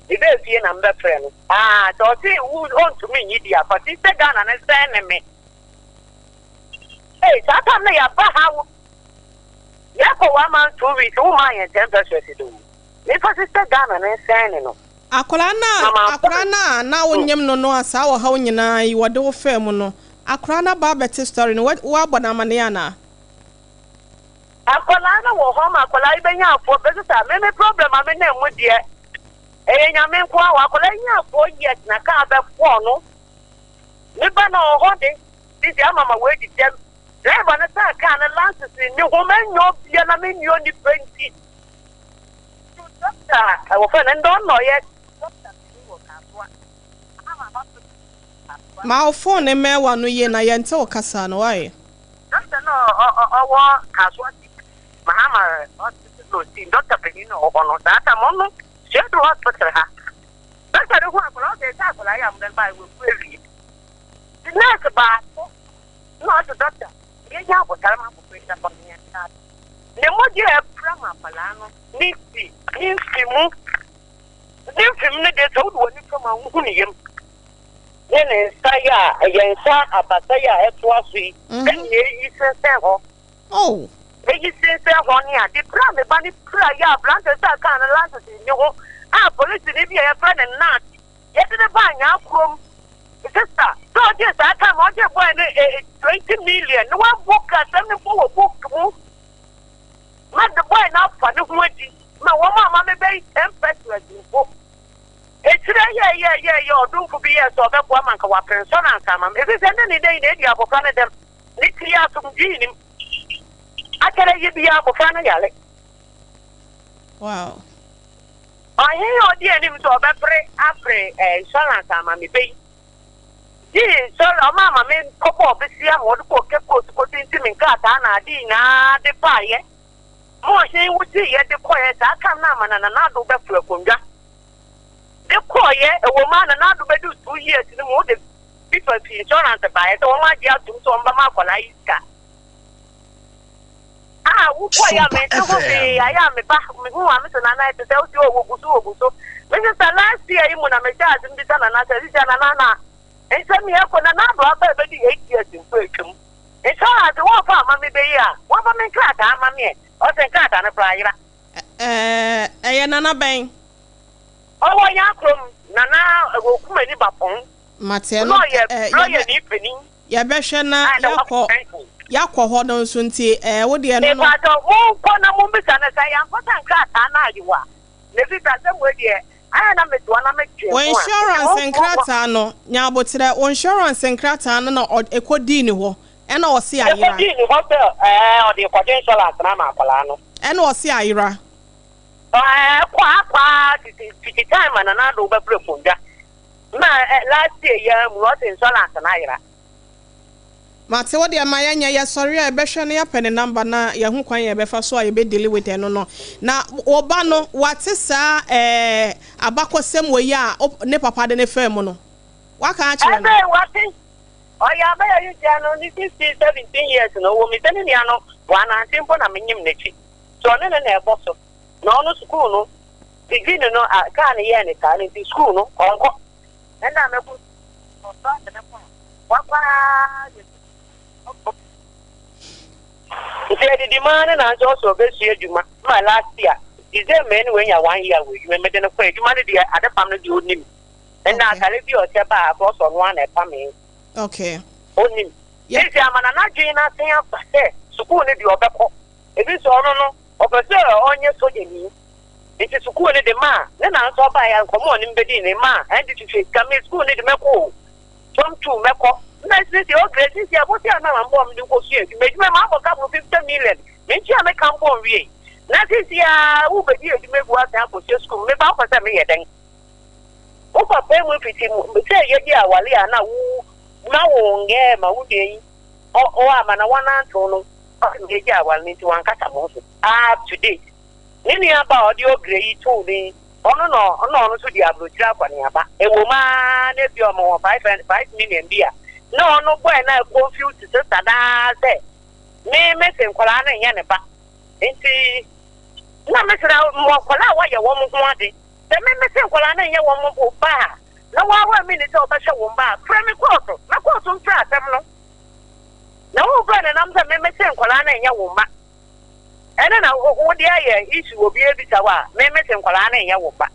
mebɛɛ fie na mbɛfrɛ no aa sɛ ɔse wo ɔntumi nyi di afa ti sɛ Ghana ne sɛn ne me. Ee, saa time no yɛaba ha wo yɛkɔ one month 2 weeks wo maa yɛn 10 pesewas do mefa sɛ Ghana ne nsɛn ne no. Akwaraa Na na mamfa akwaraa na na wonyim no no a saa ɔhaw nyinaa yi wɔde wo faa mu no, akwaraa no aba abɛte story no, woabɔ no amanneɛ anaa? Akwaraa no wɔ hɔ ma akwaraa yi bɛnya afoɔ bɛsɛ sɛ me problem a me nam mu deɛ ɛyɛ Nyame nko a wɔ akwaraa yi nya 4 years na kaa bɛbɔɔ no. Me ba na ɔwɔ hɔ de sisi ama ma wɔadi dɛm driver no saa kaa no license ne ho mɛnyɛ obia na menni onipa nti doctor wɔfɛ no ndɛ ɔna ɔyɛ doctor panyin wɔ Kasoa ama ma so Kasoa. Ma wo phone ne mmɛɛwa no yie na yɛnte wo kasa no wae. Doctor no ɔwɔ Kasoa Mahama Hospital no osi doctor panyin no ɔwɔ hɔ no saa tam ɔno Suadu Hospital ha doctor no hu akwadaa ɔsɛ ɛsɛ akwadaa yi a mo ba yi wɔwu awie ti nurse baako na ɔsɛ doctor yɛnya abotare ma abɔfra yi na bɔ ne yɛn nsa ne mogya a ɛpra ma akwadaa no ne fi ne mfi mu ne mfi mu no deɛ sɛ wode w'ani fam a wohu ne yam ne ne nsa yi a ɛyɛ nsa abasa yi a ɛtoa so yi ɛne ɛyi sensɛn hɔ. Oh. Eyi sensɛn hɔ ne ade bere a me ba no pira yɛ aberante sɛ kaa no license nni ho a polisini bi a yɛfrɛ no Nat yɛde no baa Nyaa kurom. Sister, sɛ ɔgyee saa time a ɔgyee boy no 20 million na wabɔ kasɛm no mpo wɔ book mu ma de boy no afa ne ho adi ma wɔn a ma me bɛyi 10 pesewas mpo. Ekyirɛ yɛyɛyɛyɛ ɔdomfo bi yɛ sɛ ɔbɛboa ma nka wapɛ insurance ama me ɛfiri sɛ ne ne dɛn na ɛdi abɔfra no dɛm ne tiri asomdwee nim akyɛrɛ yi bia abɔfra no yare. Ɔhen a ɔdi anim sɛ ɔbɛpere apere insurance ama me bɛyi gye insurance ɔma ama me kɔbɔ ɔbɛsi ama ɔde kɔ Cape Coast kɔtintim nkrataa na ade nyinaa de baayɛ ma ɔhen wogye yɛ de kɔɛ saa tam no ama na Nana Addo bɛforo akonnwa de kɔɔyɛ ɛwɔ mu a Nana Addo bɛdu 2 years no mu wode bifa fi insurance baayɛ sɛ wɔn agye atom sɛ wɔn bɛma akwadaa yi sika a wokɔɔyɛ a Sompa mente ho hwee FM. ayɛ a meba mehu a mesɛ nana ɛte sɛ wosi o wɔgu so wɔgu so mese sɛ last year yi mu na mehyɛ ase mbisa nana sɛ sisia nana na nsɛm yɛ kɔ Nana Addo aba a ɛbɛdi 8 years mpo atwam insurance wɔmfa ama me bɛyi a wɔmfa me nkrataa ama me ɛ ɔsɛ nkrataa no koraa yera. Ɛyɛ nana bɛn? Ɔwɔ yɛn akurom nana wɔkum ani bapɔn. Mate no. Na ɔyɛ lɔya ni panin. Yɛbɛhwɛ na a na yɛakɔ wakɔ yɛakɔ hɔ no nso nti wo deɛ no. Mepatɔ monkɔ na mombisa no sɛ yɛamfa nkrataa no ayewa na ɛfiri sɛ asɛm wei deɛ ayɛ na metoa na medwen Wo ho a insurance nkrataa no nyaabotrɛ, wo insurance nkrataa no na ɛkɔdii ne hɔ ɛna ɔse ayera. Ɛkɔdii ne hɔ sɛ ɔde kɔgye insurance no ama akwadaa no. Ɛna ɔse ayera. Ɛkɔ akɔ titi titi time a Nana Addo bɛfrɛ kondwa ma last year yɛ mu ɔse insurance no ayera. Mate, wo deɛ ma yɛnyɛ yɛsɔre a yɛbɛhwɛ no yɛapɛ ne number na yɛho kwan yɛ yɛbɛfa so a yɛbɛdeal with ɛno no na wo ba no wate saa abakɔsɛm wɔ yi a ne papa de ne faa mu no waka akyerɛ no. Ɛbɛ wate ɔyɛ abɛyɛ yi tia no ne 16 17 years no wɔ mi sɛ ne nua no wanante mpo na menyim n'akyi so ɔne ne na ɛbɔ so na ɔno sukuu no degree no no a kaa ne yɛɛ ne saa no nti sukuu no ɔnkɔ ɛna mɛkɔ ɔsɔ ade ne kɔ wakɔ aa yɛ. Nti adidi maa ne nanso ɔsɛ ɔbɛsua adwuma ma last year December yi na wanya one year wɔ adwuma mede no kɔ adwuma no deɛ adepam no deɛ ɔnim. Ɛna atare bi a ɔhyɛ baa akɔ ɔsɛ ɔno ara na ɛpamee. Okay. Ɔnim. Sisi ama na n'adwene no asen aba sɛ sukuu no deɛ ɔbɛkɔ. Ebi nso ɔno no ɔpɛ sɛ ɔnyɛ sogyani. Nti sukuu no de maa ne na nso ɔbaeɛ a nkɔmmɔ a ɔne me bɛdii no maa ɛnde twitwi sika me sukuu no de mɛkɔ o. Form 2 mɛkɔ. Nna sisi ɔgrɛ sisi abosi a na mambɔ mede kɔsua adwuma adwuma mabɔ ka boro 50 million mentua me ka mpo nwiei. Na sisi a wobɛdi adwuma agu asan akɔsua sukuu meba wopɛ sɛ meyɛ dɛn? Wo papa mu fiti sɛ yɛdi aware a na wo ma wo ngɛɛ ma wo nua yi ɔ ɔ ama na wanantew no ɔsɛ yɛgya aware no nti wankasa mo so up to date ne nua ba a ɔde ɔgrɛ yi too no yi ɔno na ɔna ɔno nso di aburokyire akɔneaba ɛwɔ mu aa na ebi ɔmo wɔ 5 million bi a na ɔno bɔɛ na confuse sister daa sɛ me me se nkwadaa no nyɛ ne ba nti na mesrɛ nkwadaa a wɔyɛ wɔn ho ade sɛ me me se nkwadaa no nyɛ wɔn ba a na wɔawa mi ni sɛ ɔbɛhwɛ wɔn ba a frɛ me kɔɔto na kɔɔto mfrɛ asɛm no na wɔn fɛ ne nam sɛ me me se nkwadaa no nyɛ wɔn ba ɛne na wode ayɛ issue obi ebisa hɔ a me me se nkwadaa no nyɛ wɔn ba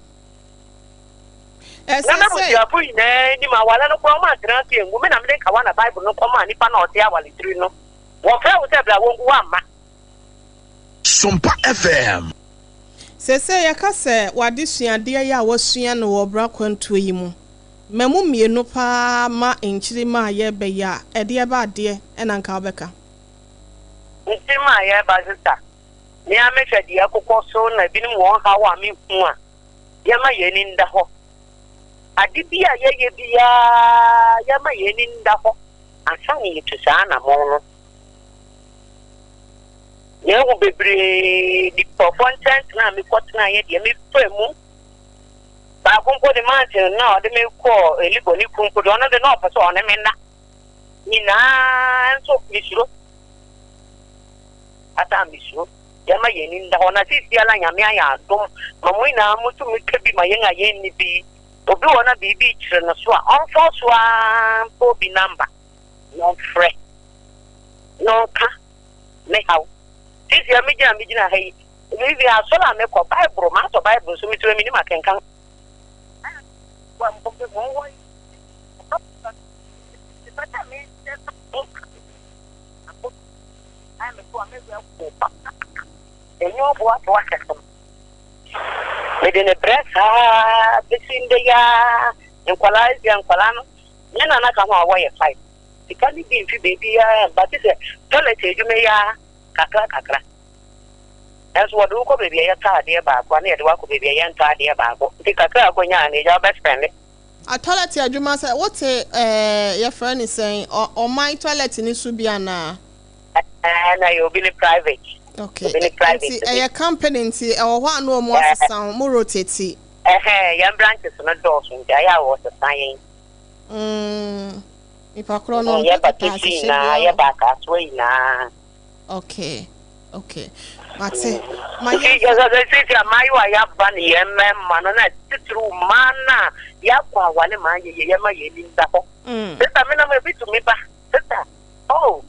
na mɛbusuafo nyinaa nim awale no koraa ɔmo antena ase engu me na mede nkawa na Bible no kɔma nipa na ɔte awale tiri no wɔfrɛ wo sɛ bra wɔngu wamma. Sompa FM. Sese yɛka sɛ wade suadeɛ yi a wasua no wɔ ɔbra kwantuo yi mu mmamu mmienu paa ma nkyirima a yɛbɛyɛ a ɛdeɛ ba adeɛ ɛna nka wobɛka. Nkyirima a yɛba sisa nea mehwɛ deɛ ɛkokɔ so na ebinom wɔn haw a mehu a yɛma yɛn ani nda hɔ. Ade bi a yɛyɛ biara yɛma yɛn ani nda hɔ ansa na yɛtu saa anammɔn no. Mehu bebree nkurɔfoɔ nkyɛn a mekɔtenaeɛ deɛ mefaa mu. Baako mpo de mante no na ɔde me kɔɔ Elibɔ ne kunu mpo de ɔno de na ɔpɛ sɛ ɔne me nna. Nyinaa nso mesuro. Ata mesuro. Yɛma yɛn ani nda hɔ na seesei ara Nyame ayɛ adom ma mo nyinaa motumi ka bi ma yɛn a yɛnni bi. Obi wɔ na biribi kyerɛ no so a ɔmfa so ara mfa obi number na ɔmfrɛ na ɔnka ne haw. Seesei a megyina megyina ha yi, biribi asɔre a mekɔ Bible matɔ Bible nso metumi menim akenkan. Ɛnyɛ ɔboaboa kɛse no. Mede ne brɛ saa bɛsi ndɛ yi ara nkwadaa ebia nkwadaa no me nana ka ho a wɔyɛ five. Sika no bi mfi baabiara mba gye sɛ toilet adwuma yi ara kakra kakra. Nanso wɔde wo kɔ baabi a yɛtɔ adeɛ baako a na yɛde wo akɔ baabi a yɛntɔ adeɛ baako. Nti kakra a wokɔnyaa no agya wobɛspɛnde. A toilet adwuma sɛ wote yɛfrɛ ne sɛn ɔman toilet ne so bi anaa? Ɛɛ na yɛ obi ne private. Okay. Obi ne private. Nti ɛyɛ company nti ɛwɔ hɔ a na ɔmo asesa mo rotate. Ɛhɛn yɛn branches no dɔɔso nti ayɛ a wɔsesa yɛn. Nipa korɔ no yɛba Teshie nyinaa yɛba Akasoa nyinaa. Okay. Mate. Ma yɛn. Sisi mmaayewa a yɛaba ne yɛn mmarima no na titiriw mmaa no a yɛakɔ awale ma ayɛ yɛ yɛma yɛn ani nda hɔ. Sista me nam ebi tumi ba. Sista oh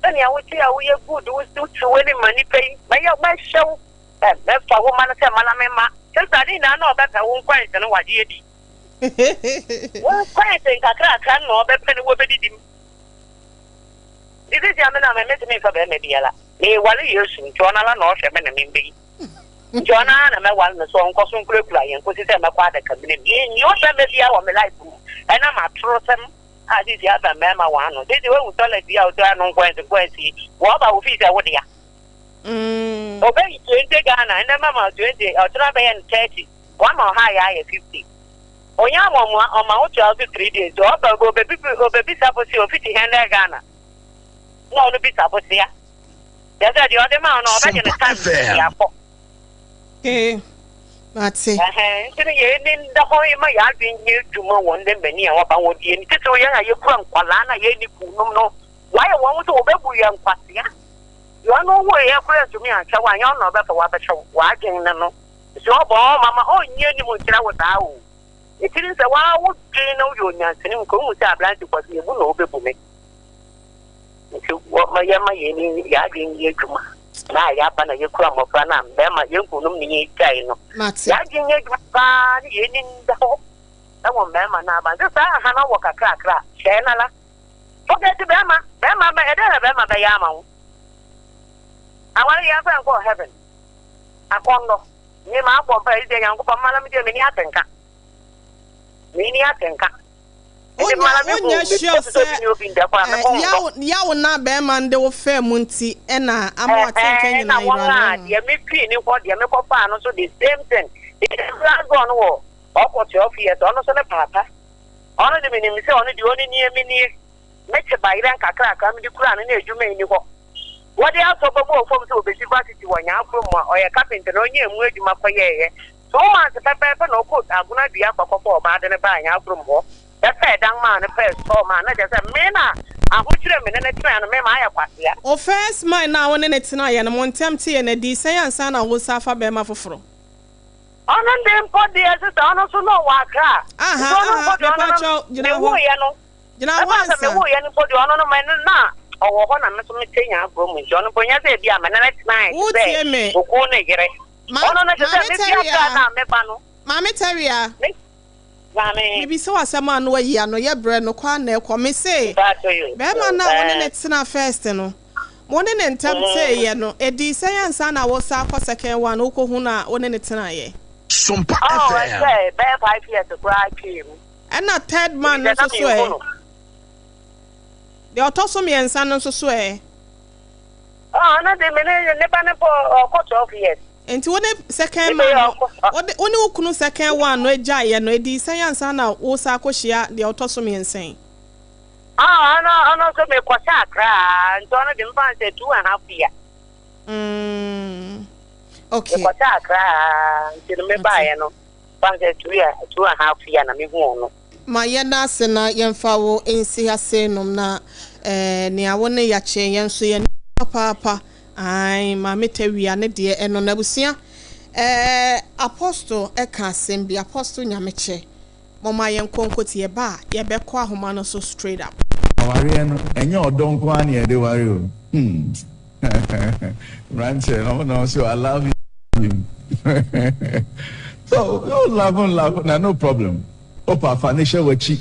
sɛnea wote a woyɛ good wotu w'ani ma nipa yi mɛyɛ mɛhyɛ wo mɛfa wo ma no sɛ ma na me ma. Sista ne nyinaa na ɔbɛpɛ wo nkwanse no wagye adi. Wo nkwanse nkakrakra na ɔbɛpɛ no wɔbɛdidi mu. Nti sisi a me na me metumi mfa bɛrima biara. Meware Yesu nti ɔno ara na ɔhwɛ me na membɛyi. Nti ɔno ara na mɛware no so ɔnkɔ so nkurakura yɛn kɔsi sɛ mɛkɔ adaka mene mu. Menni ɔbɛrima biara wɔ me life mu. Ɛnam atorosɛm a sisi aba mmarima wɔn ano. Sisi woahu toilet yi a wotɔ ano nkwansi nkwansi yi, wɔba wo fii sɛ wo dea. Ɔbɛyi 20 Ghana, ɛnɛ mama 20, ɔkyena bɛyɛ no 30. Wama ɔha yɛ ayɛ 50. Onye ama ɔma ɔma wo tua so 3 days. Ɔba obebisa bosia ofiti 100 Ghana. Na ɔno bisa bosia. Kyerɛ sɛ deɛ ɔde ma wo no ɔbɛgye ne time de akɔ. Okay. Mate. Ɛhɛn nti no yɛn ani nda hɔ ma yɛn adwene nyɛ adwuma wɔ ndɛ mmani a wɔba wɔ die no titiriw yɛn a yɛkura nkwadaa na yɛnni kunom no wɔayɛ wɔn ho sɛ wɔbɛbu yɛn nkwasea. Deɛ ɔno ɔwɔ yɛ koraa ntumi anhwɛ wo anyɛ ɔno na ɔbɛfa wo abɛhwɛ wo w'adwene no no. Nti ɔbɔ ɔma ma ɔnyɛ anim nkyerɛ wo saa o. Ɛtiri sɛ waa wodwene na woyɛ onyansani nka wohu sɛ aberante kwasi ebu na wobɛbu me. Nti wɔma yɛma yɛn ani yɛn adwene nyɛ adwuma na a yɛaba na yɛkura mmɔfra no a mmarima yɛn kununom ne yɛn gyae no. Mate. Yɛn adwene nyɛ adwuma paa ne yɛn ani nda hɔ wɔ mmarima no aba. Nti saa aha no wɔ kakrakra a, hyɛɛ no ara. Forget bɛrima, bɛrima bɛ, ɛdɛn na bɛrima bɛyɛ ama wo? Aware yɛn mfa nkɔɔ heaven. Akɔnnɔ. Me mabɔ mpae deɛ Nyankopɔn mma na me deɛ menni atenka. Menni atenka. Wonya wonya sure sɛ eh, yaw yaw na bɛrima no de wo faa mu nti ɛna ama w'atenka Ɛhɛn na nyinaa wɔn yera no a ho. deɛ mefii ne hɔ deɛ mekɔfaa no nso the same thing. The last born no wɔ ɔkɔ 12 years ɔno nso ne paapa. Ɔno de menim sɛ ɔno deɛ ɔne nie me nie. Mete bayerɛ nkakrakra mede kura no na adwuma nni hɔ. Wɔde asɔ bɛbɔɔ fam sɛ ɔbɛsi varsity wɔ Nyaakrom mu a ɔyɛ carpenter na ɔnyaa mu adwuma kɔyɛeɛ. 2 months pɛpɛɛpɛ na ɔkɔɔ Agona Dua akɔ kɔfaa ɔbaa de no baa Nyaakrom hɔ bɛpɛɛ dan maa no pɛɛ store maa no na kyerɛ sɛ me na ahokyerɛ me ne no tenaeɛ no me mayɛ kwasea. Wo first man no a wo ne no tenaeɛ no, mo ntɛm teeɛ no adii sɛn ansa na woresan afa barima foforɔ? Ɔno de mpo deɛ sister ɔno nso na ɔwɔ Accra Aha nti ɔno aha mpo deɛ ɔno no mepakyɛw gyina hɔ mewuiɛ no gyina hɔ ɛba sɛ ansa. mewuiɛ no mpo deɛ ɔno no me no na ɔwɔ hɔ na me nso mete Nyankoro mu nti ɔno mpo nyɛ sɛ ebi a me ne no tenaeɛ te sɛ Wotie me? okunu ne yere Ma ɔno no te sɛ Maame mefi Accra Tawia na meba no Maame Tawia me maame Mebisa wo asɛm a na wayi ano yɛ brɛ no kɔ a na ɛkɔ mese mpaatɔ yo bɛrima no a wo ne no ɛɛ tena first no mo ne ne ntam teeɛ no ɛdii sɛn ansa na wosan akɔ second one wokɔhu no a wo ne no tenaeɛ? Sompa Oh FM. ɛsɛ bɛyɛ 5 years koraa twaa mu Ɛna third man ebi no sɛ na nso so menhu ɛ? no. Deɛ ɔtɔ so mmiɛnsa no nso so ɛ? Oh ɔno de me ne ne ba no mpo ɔkɔ 12 years. Nti wo ne second Ne man bɛyɛ no ɔkɔ wo de wo ne wo kunu second one no agyaeɛ no ɛdii sɛn ansa na wosan akɔhyia deɛ ɔtɔ so mmiɛnsa yi? Ah ɔno ɔno nso mekɔhyɛ Accra nti ɔno de mfa no sɛ 2.5 year. Okay. Mekɔhyɛ Accra nti no Mate. mebaeɛ no mfa no sɛ 2 year 2.5 year na mehu ɔno. Ma yɛda ase na yɛmfa wo nsi ha sei nom na eh, nea wo ne yɛakyɛ yɛn nso yɛn papaapa. Ae, Maame Tawia ne deɛ ɛno na abusua. Eh, Apostle ɛka asɛm bi, Apostle Nyamekyɛ. Mɔma yɛn nkɔ nti yɛba a yɛbɛkɔ ahoma no so straight up. Awareɛ no, ɛnyɛ ɔdɔ nko ara na yɛde ware o. Mmeranteɛ no, ɔmo na ɔmo sɛ, "I love you." So, you love love na no problem. Wopa afa ne hyɛ w'akyi.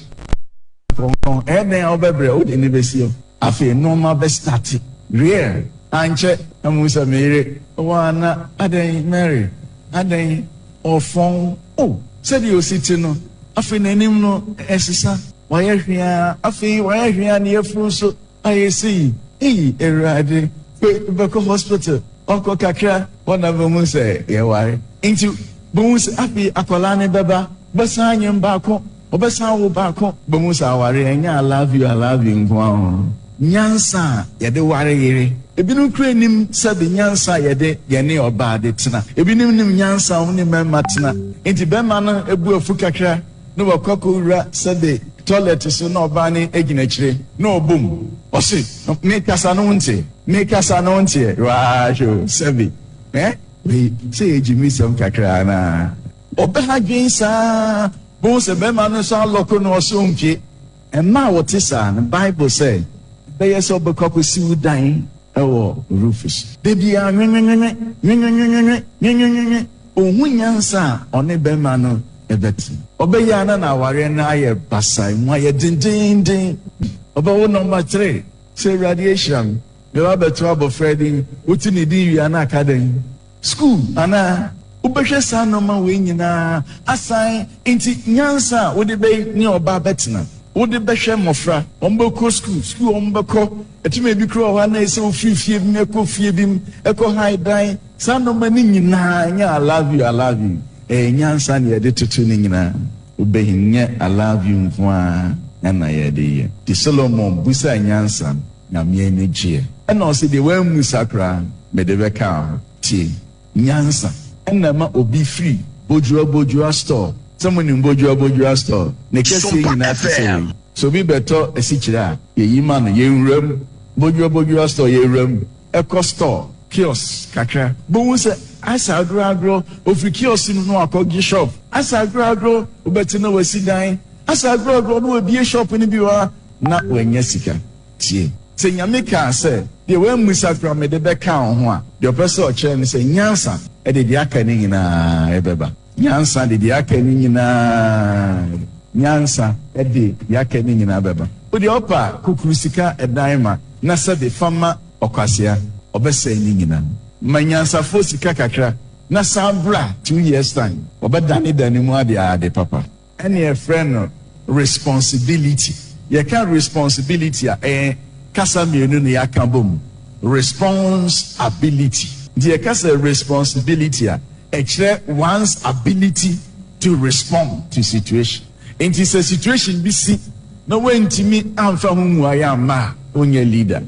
Kɔnkɔn, ɛyɛ dɛn a wobɛbrɛ wode ne bɛsi hɔ. Afei nneɛma bɛstart. Real, ankyɛ na muhu sɛ me yere wɔ ana adɛn Mary, adɛn ɔfɔn. Oh, sɛdeɛ osi te no, afei n'anim no ɛsesa. Wayɛ hweaa, afei wayɛ hweaa ne yafunu nso ayɛ sei. Ei, Awurade, bɛkɔ hospital, ɔkɔ kakra, hɔ na bɛhu sɛ yɛware. Nti, bɛhu sɛ afei akwadaa no bɛba, bɛsan anyem baako, ɔbɛsan wo baako. Bɛhu sɛ aware ɛnyɛ I love you, I love you nko ara o. Nyansa a yɛde ware yere. Ebinom kura nim sɛbe nyansa a yɛde yɛne ɔbaa de tena. Ebinom nim nyansa a wɔn ne mmarima tena. Nti bɛrima no ebu afu kakra na wakɔ akɔwura sɛbe toilet so na ɔbaa no gyina akyire na ɔbom. Ɔse, mekasa no wonte, mekasa no wonteɛ. Waa hwɛ o, sɛbe. Eh? Wei, sɛ yɛ gyimisɛm kakra anaa? Ɔbɛha dwen saa, bohu sɛ bɛrima no nso alɔko no ɔse ɔmpie. Mmaa a wɔte saa no, Bible sɛ, ɛbɛyɛ sɛ wobɛkɔ akɔsi wo dan wɔ roof so. Da biara nwenwenwenwe, nwenwenwenwe, nwenwenwenwe. Ɔnhu nyansa a ɔne bɛrima no bɛte. Ɔbɛyɛ a na n'awareɛ no ayɛ basaa, emu ayɛ dendeenden. Ɔbɛwo number 3, sɛ Awurade ahyira me, meba abɛto abɔfra din, wote ne din wie a na aka dɛn? School anaa? Wobɛhwɛ saa nneɛma wei nyinaa asan nti nyansa a wode bɛ ne ɔbaa bɛtena, wode bɛhwɛ mmɔfra, wɔn bɛkɔ school, school wɔn bɛkɔ, ɛtumi ebi kura wɔ hɔ a na ɛsɛ wofiri fie bi mu ɛkɔ fie bi mu, ɛkɔ han dan, saa nneɛma no nyinaa nyɛ I love you, I love you. Ɛyɛ nyansa na yɛde toto ne nyinaa. Wobɛhi nyɛ I love you nko ara ɛna yɛde yɛ. Nti Solomon busaa nyansa no, Nyame ani gyeɛ. Ɛna ɔse deɛ wammusa koraa mede bɛka ho. Tie, nyansa ɛna ɛma obi firi Bodwua Bodwua store. Sɛ monim Bodwua Bodwua store, ne kɛseɛ Sompa nyinaa te sɛ FM. wei. Sɛ obi bɛtɔ asikyire a, yɛyi ma no, yɛnwura mu. Bodwua Bodwua store, yɛwura mu. Ɛkɔ store, kiosk kakra. Bohu sɛ asa agorɔ agorɔ, ofiri kiosk no na wakɔgye shop. Asa agorɔ agorɔ, wobɛte na wasi dan. Asa agorɔ agorɔ na wabie shop no bi wɔ ha na wanya sika. Tie. Sɛ Nyame kaa sɛ, Deɛ woammisa koraa mede bɛka wo ho a, deɛ ɔpɛ sɛ ɔkyerɛ ne sɛ nyansa de deɛ aka no nyinaa bɛba. Nyansa de deɛ aka no nyinaa Nyansa de deɛ aka no nyinaa bɛba. Wo deɛ ɔpɛ a, kukuru sika dan ma na sɛbe fa ma ɔkwasea, ɔbɛsɛe ne nyinaa. Ma nyansafoɔ sika kakra na san bra 2 years time, ɔbɛdanedane mu ade ade papa. Ɛne yɛfrɛ no responsibility. Yɛka responsibility a, ɛyɛ kasa mmienu na yɛaka bom, response ability. Nti yɛka sɛ responsibility a, ɛkyerɛ one's ability to respond to situation. Nti sɛ situation bi si na woantumi amfa ho mmuaeɛ amma a, wonyɛ leader.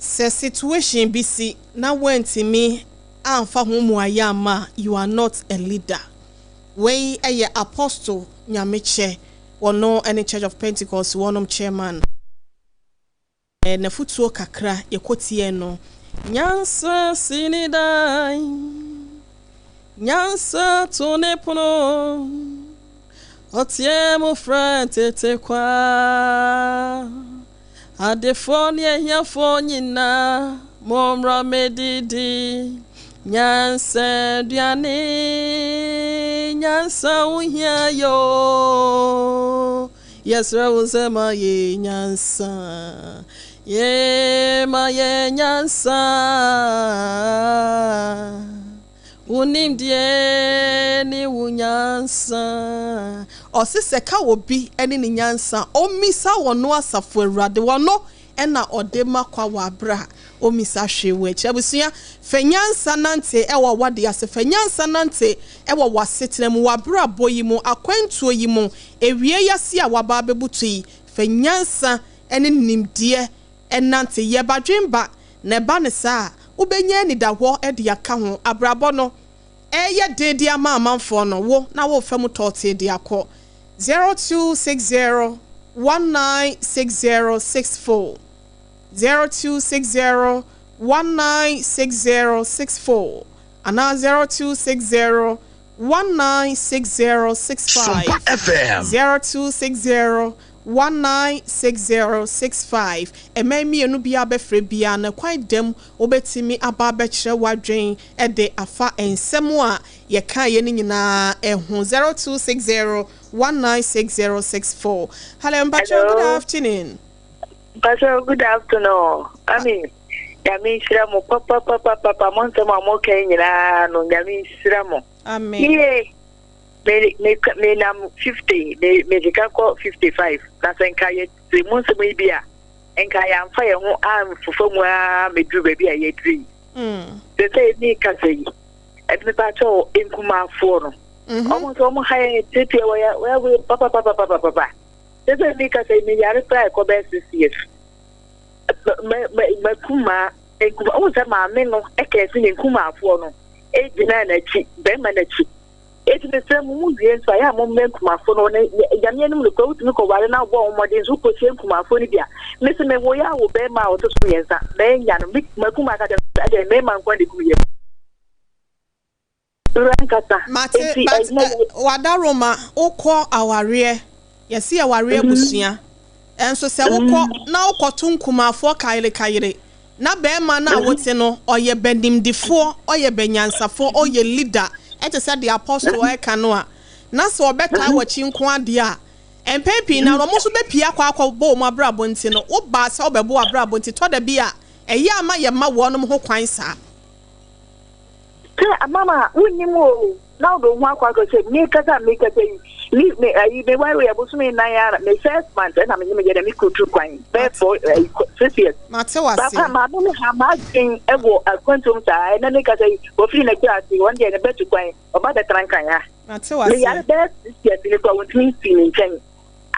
Sɛ situation bi si na woantumi amfa ho mmuaeɛ amma a, you are not a leader. Wei yɛ Apostle Nyamekyɛ, wɔno ne Church of Pentecost wɔnom chairman. N'afotuo kakra yɛkɔtiee no. Nyansa si ne dan, nyansa to ne pono, ɔteɛ mu frɛ tete kwa. Adefoɔ ne ahiafoɔ nyinaa, mommra mmɛdidi. Nyansa aduane, nyansa wo hia yo. Yɛsrɛ wo sɛ ma yɛ nyansa, ye ma yɛ nyansa. Wo nimdeɛ ne wo nyansa. Ɔse sɛ ka wɔ bi ne ne nyansa, ɔmmisa wɔno asafo Awurade, wɔno ɛna ɔde ma kwa wɔ abere a ɔmmisa hwee wɔ akyi. Abusua, fa nyansa nante ɛwɔ wade ase, fa nyansa nante ɛwɔ w'asetena mu, w'abrabɔ yi mu, akwantuo yi mu, ewie yase a waba abɛbutu yi, fa nyansa ne nimdeɛ ɛnante. Yɛ badwemba na ɛba ne saa a, wobɛnya anidahɔ de aka ho. Abrabɔ no ɛyɛ den de ama amanfoɔ no, wo na wofa mu tɔɔtee de akɔ. 0260 196064, 0260 196064 anaa 0260 196065. Sompa FM. 0260 196065. Ɛmɛn mmienu bi abɛfrɛ biara na kwan dam wobɛtumi aba abɛkyerɛ w'adwen de afa nsɛm a yɛka yɛ no nyinaa ɛho. 0260 196064. Hello, Mpacho, good Hello. afternoon. Pastor, good afternoon. Ami, Nyame nhyira mo papapapapa mo nsɛm a moka yi nyinaa no, Nyame nhyira mo. Amen. Yie, me me me nam 50, me keka kɔ 55. Na sɛ nka yɛ te mo nsɛm yi bi a, nka yɛamfa yɛn ho amfofa mu ara meduru baabi a yɛaduru yi. Sɛ sɛ mi kasa yi, ɛde mepa kyɛw nkumafoɔ no. Ɔmo nso ɔmo ha yɛn tietie wɔ yɛ wɔ papapapapapa. Sɛ sɛ mi kasa yi, mi yare koraa ɛkɔ bɛyɛ 6 years. Makuma nkuma ohun sɛ maame no ɛka ɛsi ne nkumafoɔ no egyina n'akyi, bɛrima n'akyi. Eti mesrɛ mo, mo wie nso a, yɛ a mo mmɛ nkumafoɔ no ne Nyame anim no kora wotumi kɔware na wobɔ wɔn mmɔden nso wokɔhyia nkumafoɔ no bi a, mese me wo yɛ awo bɛrima a ɔto so mmiɛnsa mɛnya no me makuma aka kyerɛ no sɛ ɛdeɛ mmarima nko na ɛkum yɛ wura nkasa. Mate, enti but ɛnyɛ yɛ wadaroma wokɔ awareɛ, yɛsi awareɛ abusua ɛnso sɛ wokɔ na wokɔto nkumafoɔ kayere kayere na bɛrima no a wote no ɔyɛ bɛnimdifoɔ, ɔyɛ bɛnyansafoɔ, ɔyɛ leader, ɛte sɛ deɛ apostle ɛka no a, na sɛ ɔbɛtaa w'akyi nko adeɛ a, mpɛn pii na wɔn nso bɛpie akɔ akɔbɔ wɔn abrabɔ. Nti no wobaa sɛ wobɛbɔ w'abrabɔ, nti tɔ da bi a ɛyɛ ama yɛ ma wɔnom ho kwan saa. Sɛ mama wonnim o na wode wo ho akɔ akɔ sɛ mekasa mekasa yi, me me ayi me ware yɛ bosome 4 ara, me first month ɛna me ne me yɛ dɛ me kutu kwan bɛyɛ 4 ayi 6 years. Mate wase. Papa maame ne ha m'adwen ɛwɔ akwantuom saa. Ɛnɛ mekasa yi, wɔfiri n'akyi ase, wɔn deɛ ne bɛtu kwan ɔba bɛtena Nkran ha. Mate me wase. Yare bɛyɛ 6 years ne kora wɔntumi mfii me nkyɛn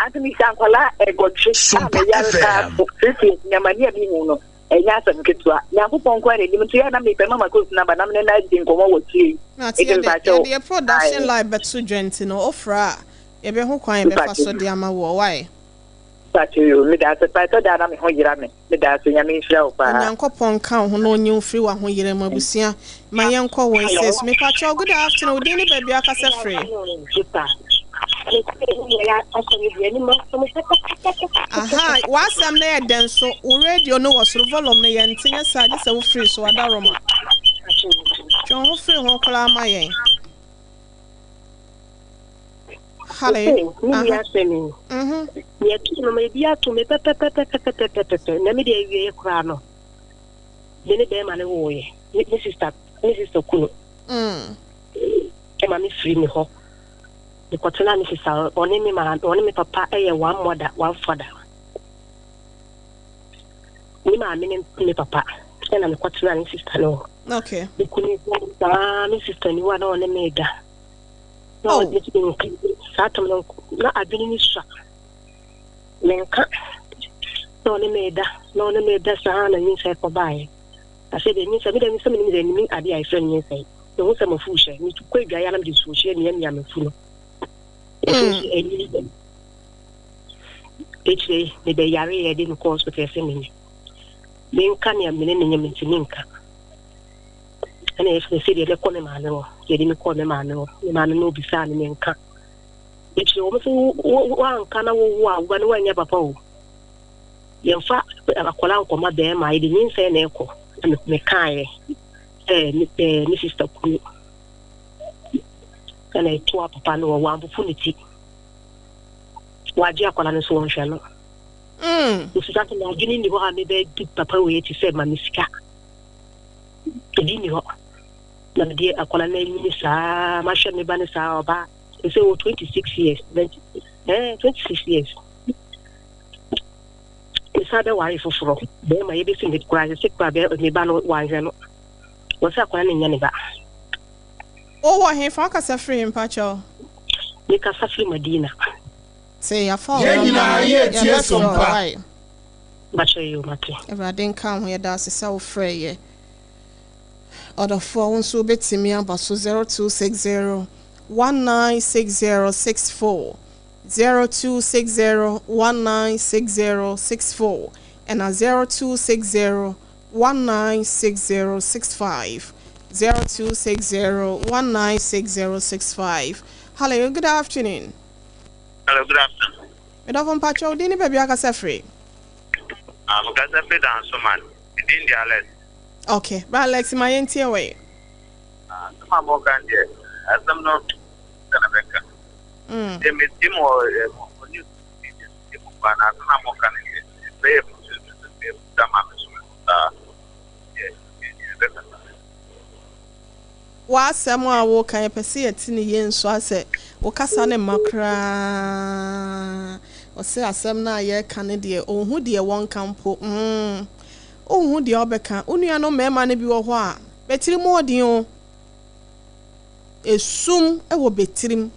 ante mehyɛ nkwalaa 8 a Sompa meyare paa FM. 6 years nyamani a mehu no ɛnyɛ asɛm ketewa. Nyankopɔn nko ara n'anim nti yɛ na mepɛ mama kɔsi naba na mene no adi nkɔmmɔ wɔ tie yi. Mate. Nti Yɛde mpakyɛw yɛde yɛ production ae line bɛto dwa, nti no wofrɛ a yɛbɛho kwan yɛbɛfa so Mpakyɛw. de ama wɔ wae. Mpakyɛw yo, meda ase paa. Ɛtɔ da a na me ho yera me. Meda ase, Nyame nhyira wo paa. Onyankopɔn ka wo ho na ɔnyi wo firi w'ahoyerɛ mu. Abusua, ma yɛnkɔ wɔ ese so. Mepakyɛw, good afternoon. Wo din ne baabi akasa firi? Aha, w'asɛm no yɛ dɛn so? Wo radio no wɔ soro, volume no yɛnte nyɛ saa gye sɛ wofiri so adaworoma. Twe wo ho firi ho koraa ma yɛn. Hello. Me nua asɛm yi. Mhm. Nea ɛtoo no ma ebi ato me pɛpɛpɛpɛpɛpɛpɛ na me deɛ awieɛ koraa no me ne bɛrima no woeɛ me sister me sister kunu. Mm. Ɛma me firi me hɔ mekɔtena me sister ɔne me maa ɔne me papa yɛ one mother one father. Me maame ne me papa ɛna mekɔtena ne sister no hɔ. Okay. Me kunu saa me sister ni hɔ a na ɔne me da. Na Oh. ɔne me nka saa tam no na adwene ne sua. Menka na ɔne me da na ɔne me da saa na nyinsɛn kɔbaeɛ. Afei deɛ nyinsɛn me deɛ sɛ menim sɛ menim adeɛ a yɛfrɛ no nyinsɛn. Mehu sɛ mafu hyɛ mekɔ adwaeɛ a na mede nsuo hyɛ miamia mafu no. Ɛfiri so ɛnyini dɛm. Akyire yi mebɛyareeɛ de mekɔɔ hospital sɛ menyɛ. Menka nea mene ne nyɛ nti menka. Ɛna yɛsɛ sɛ deɛ mɛkɔ me maame hɔ. Yɛde me kɔɔ me maame hɔ. Me maame no obisaa me menka. Akyire wɔn sɛ woanka na wowo a woba no woanyɛ papa o. Yɛmfa akwadaa nkɔma bɛrima yɛde nyinsɛn na ɛkɔ. Na mekaeɛ sɛ me sista kunu ɛna ɛtoa papa no wɔ wampopo ne ti. Wagye akwadaa no so wɔnhwɛ no. Nti saa sɛ m'adwene nni hɔ a mebɛdi papa wei akyi sɛ ma me sika. Ebi nni hɔ. Na mede akwadaa no anyini saa, mahwɛ me ba no saa ɔbaa. Sɛ wɔ 26 years, 26 years. Mesan bɛware foforɔ. Bɛrima yɛbɛsi me koraa sɛ koraa bɛ me ba no wanhwɛ no. Wɔ sɛ akwadaa no nyɛ ne ba. Wowɔ he fa wokasa firi he mpakyɛw? Mekasa firi Madina. Sɛ yɛafa wo Yɛn nɔmba nyinaa no, yɛretie yɛbɛfrɛ wo Sompa. wae. Mpakyɛw yoo mate. Awurade nka wo ho yɛda ase sɛ wo frɛ yɛ. Ɔdɔfoɔ wo nso wobɛtumi aba so 0260 196064 0260 196064 ɛna 0260 196065 0260 196065 Hello, good afternoon. Hello, good afternoon. Medɔfo mpakyɛ wo din ne baabi akasa firi? Ah, mekasa firi Dansoman. Me din de Alex. Okay, bra Alex ma yɛntie wɔ yi. Ah, asɛm a mɔka deɛ, asɛm no sɛ na bɛka. Deɛ metie mu wɔ mo news bi deɛ metie mu paa na asɛm a mɔka no deɛ, ɛbɛyɛ mu sɛ ɛbɛda ma me so saa deɛ ɛbɛkasa. W'asɛm a woka yɛpɛ sɛ yɛte no yie nso asɛ wo kasa no mma koraa. Ɔse asɛm no a yɛreka no deɛ ɔnhu deɛ wɔnka mpo mm wonhu deɛ wobɛka. Wo nuanom mmarima no bi wɔ hɔ a bɛtiri mu ɔden o. Esum wɔ bɛtirim.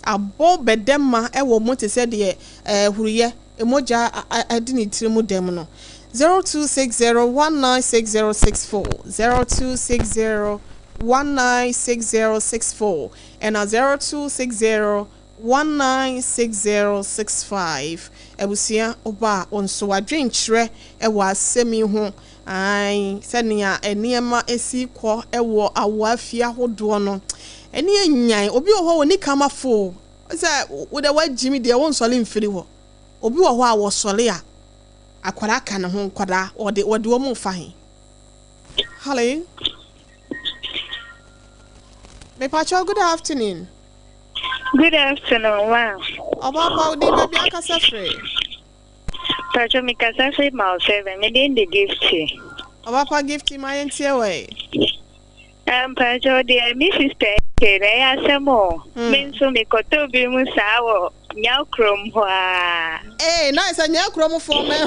Abɔ bɛdɛma wɔ mu te sɛ deɛ ɛɛ huruyɛ, mogya adi ne tiri mu dɛm no. 0260196064, 0260196064, ɛna 0260196065. Abusua, woba a, wo nso w'adwenkyerɛ wɔ asɛm yi ho. Ae, sɛnea nneɛma si kɔ wɔ awoɔ afie ahodoɔ no, ɛne anyan. Obi wɔ hɔ a ɔnni kamafo o. Sɛ wo deɛ woagyimi deɛ wonsɔre mfiri hɔ. Obi wɔ hɔ a wɔsɔre a, akwadaa ka ne ho, nkwadaa, wɔde wɔde wɔn refa he? Hello. Mepakyɛw, good afternoon. Good afternoon, ma. Ɔbaapa, wo din baabi akasa firi? Pacho, mi kasa firi Mount Seven. Me din de Gifty. Ɔbaapa Gifty, ma yɛntie wɔ yi. Mpacho deɛ me sister ke na ɛyɛ asɛm o. Me nso mekɔtɔ bi mu saa wɔ Nyaw kurom hɔ a. Ee, na sɛ Nyaw kurom foɔ mɛ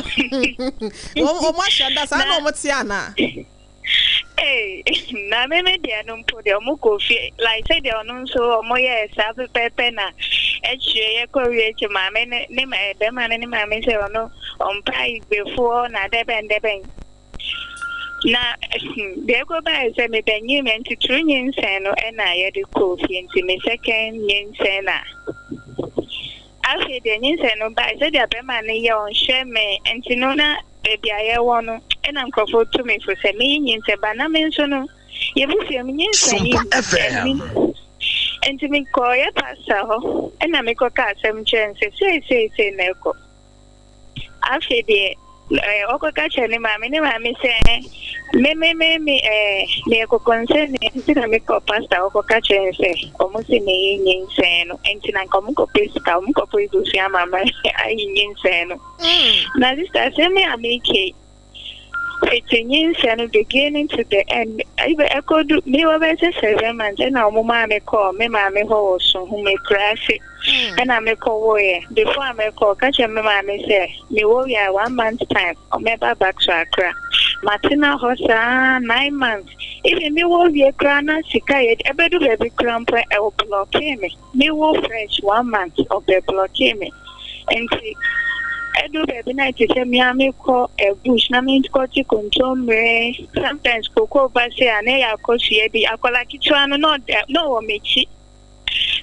wɔn ahyɛ da saa na wɔn te ana? Ee, na me me deɛ no mpo deɛ wɔn kɔ fie like sɛ deɛ ɔno nso wɔn yɛ saa pɛpɛɛpɛ na akyire yɛ kɔ wie akyi maame ne ne ma bɛrima no ne maame sɛ ɔno ɔmpa igbefoɔ na dɛbɛn dɛbɛn. Na deɛ ɛkɔ baeɛ sɛ mebɛnye me ntitiri nyinsɛn no ɛna yɛde kɔɔ fie nti me second nyinsɛn na afei deɛ nyinsɛn no baeɛ sɛdeɛ bɛrima no yɛ ɔnhwɛ me nti no na baabi a yɛwɔ no ɛna nkurɔfoɔ tu me fo sɛ meyi nyinsɛn ba na me nso no yɛbusua mu nyinsɛn yi Sompa FM. Nti mekɔɔ yɛ pastor hɔ ɛna mekɔka asɛm kyerɛ no sɛ sei sei sei na ɛkɔ. Afei deɛ ɛɛ ɔkɔka kyerɛ ne maame, ne maame sɛ me me me me ɛɛ meyɛ kɔkɔnsɛni nti na mekɔ pastor hɔ kɔka kyerɛ no sɛ ɔmo se meyi nyinsɛn no nti na nka ɔmo kɔpɛ sika ɔmo kɔpɛ ebusua ama ma ayi nyinsɛn no. Na sister asɛm yi a meka yi fiti nyinsɛn no beginning to the end ɛbɛ ɛkɔdu mewɔ bɛyɛ sɛ 7 months ɛna ɔmo maa me kɔɔ me maame hɔ wɔ Suhum ekuraase ɛna mekɔwoeɛ. Before a mekɔ, ɔka kyerɛ me maame sɛ mewɔ wie a, one month time ɔmɛba back to Accra. Matena hɔ saa 9 months. Even mewɔ wie koraa na sika yɛ ɛbɛdu baabi koraa mpo ɛwɔ block me. Mewɔ fresh one month ɔbɛ block me, nti ɛdu baabi na ɛte sɛ mea mekɔ bush na mekɔte kontommire, sometimes koko ba se a na ɛyɛ akɔsua bi. Akwadaa ketewa no na ɔda na ɔwɔ m'akyi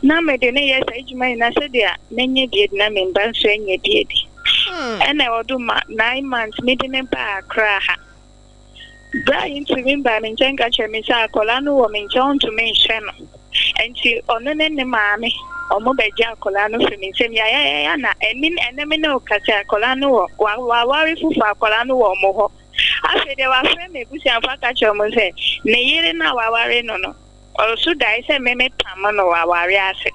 na mede ne yɛ saa adwuma nyinaa sɛdeɛ mɛnya bi adi na me mba nso anya bi adi. Ɛna ɔdo ma 9 months mede ne ba Accra ha. Bra yi ntumi mbaa me nkyɛn ka kyerɛ me sɛ akwadaa no wɔ me nkyɛn, ɔntumi nhyɛ no, nti ɔno ne ne maame ɔmo bɛgye akwadaa no firi me nsam yayayaya. Na ɛni ɛnɛ me ne wo kasa, akwadaa no wɔ waware foforɔ, akwadaa no wɔ ɔmo hɔ. Afei deɛ wafrɛ me abusuafo aka kyerɛ ɔmo sɛ ne yere no a waware no no ɔso dae sɛ me me pam no wɔ aware ase.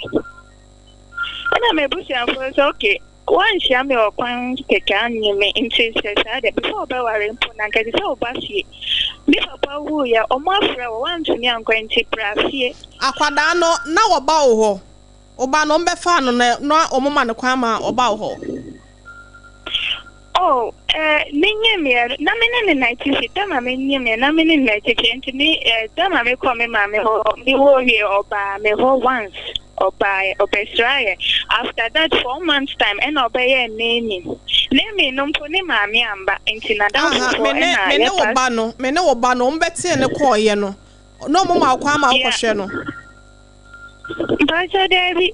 Ɛna m'abusuafo sɛ okay, wɔnhyia me ɔkwan kɛkɛ anye me, nti sɛ saa deɛ, before ɔbɛware mpo na nka ɛsɛ sɛ ɔba fie. Me papa wuiɛ, ɔmo afrɛ wɔ wantumi ankɔ, nti bra fie. Akwadaa no na wɔba wo hɔ, ɔba no ɔmbɛfa no na ɔmo ma no kwan ma ɔba wo hɔ? Oh, menyim yɛ na me ne ne nante fie. Dama menyim yɛ na me ne ne nante fie, nti me dama mekɔ me maame hɔ, mewɔ wie, ɔbaa me hɔ once, ɔbaa ɔbɛsra yɛ. After that, 4 months time ɛna ɔbɛyɛ naming. Naming no mpo ne maame amba, nti n'adamfofoɔ me ne ɛna me ne yɛ wo ba no, me ne wo ba no, ɔmo bɛtee ne kɔɔyɛ no na ɔmo ma wo kwan ma wokɔhwɛ no? Mpakyɛ, daabi,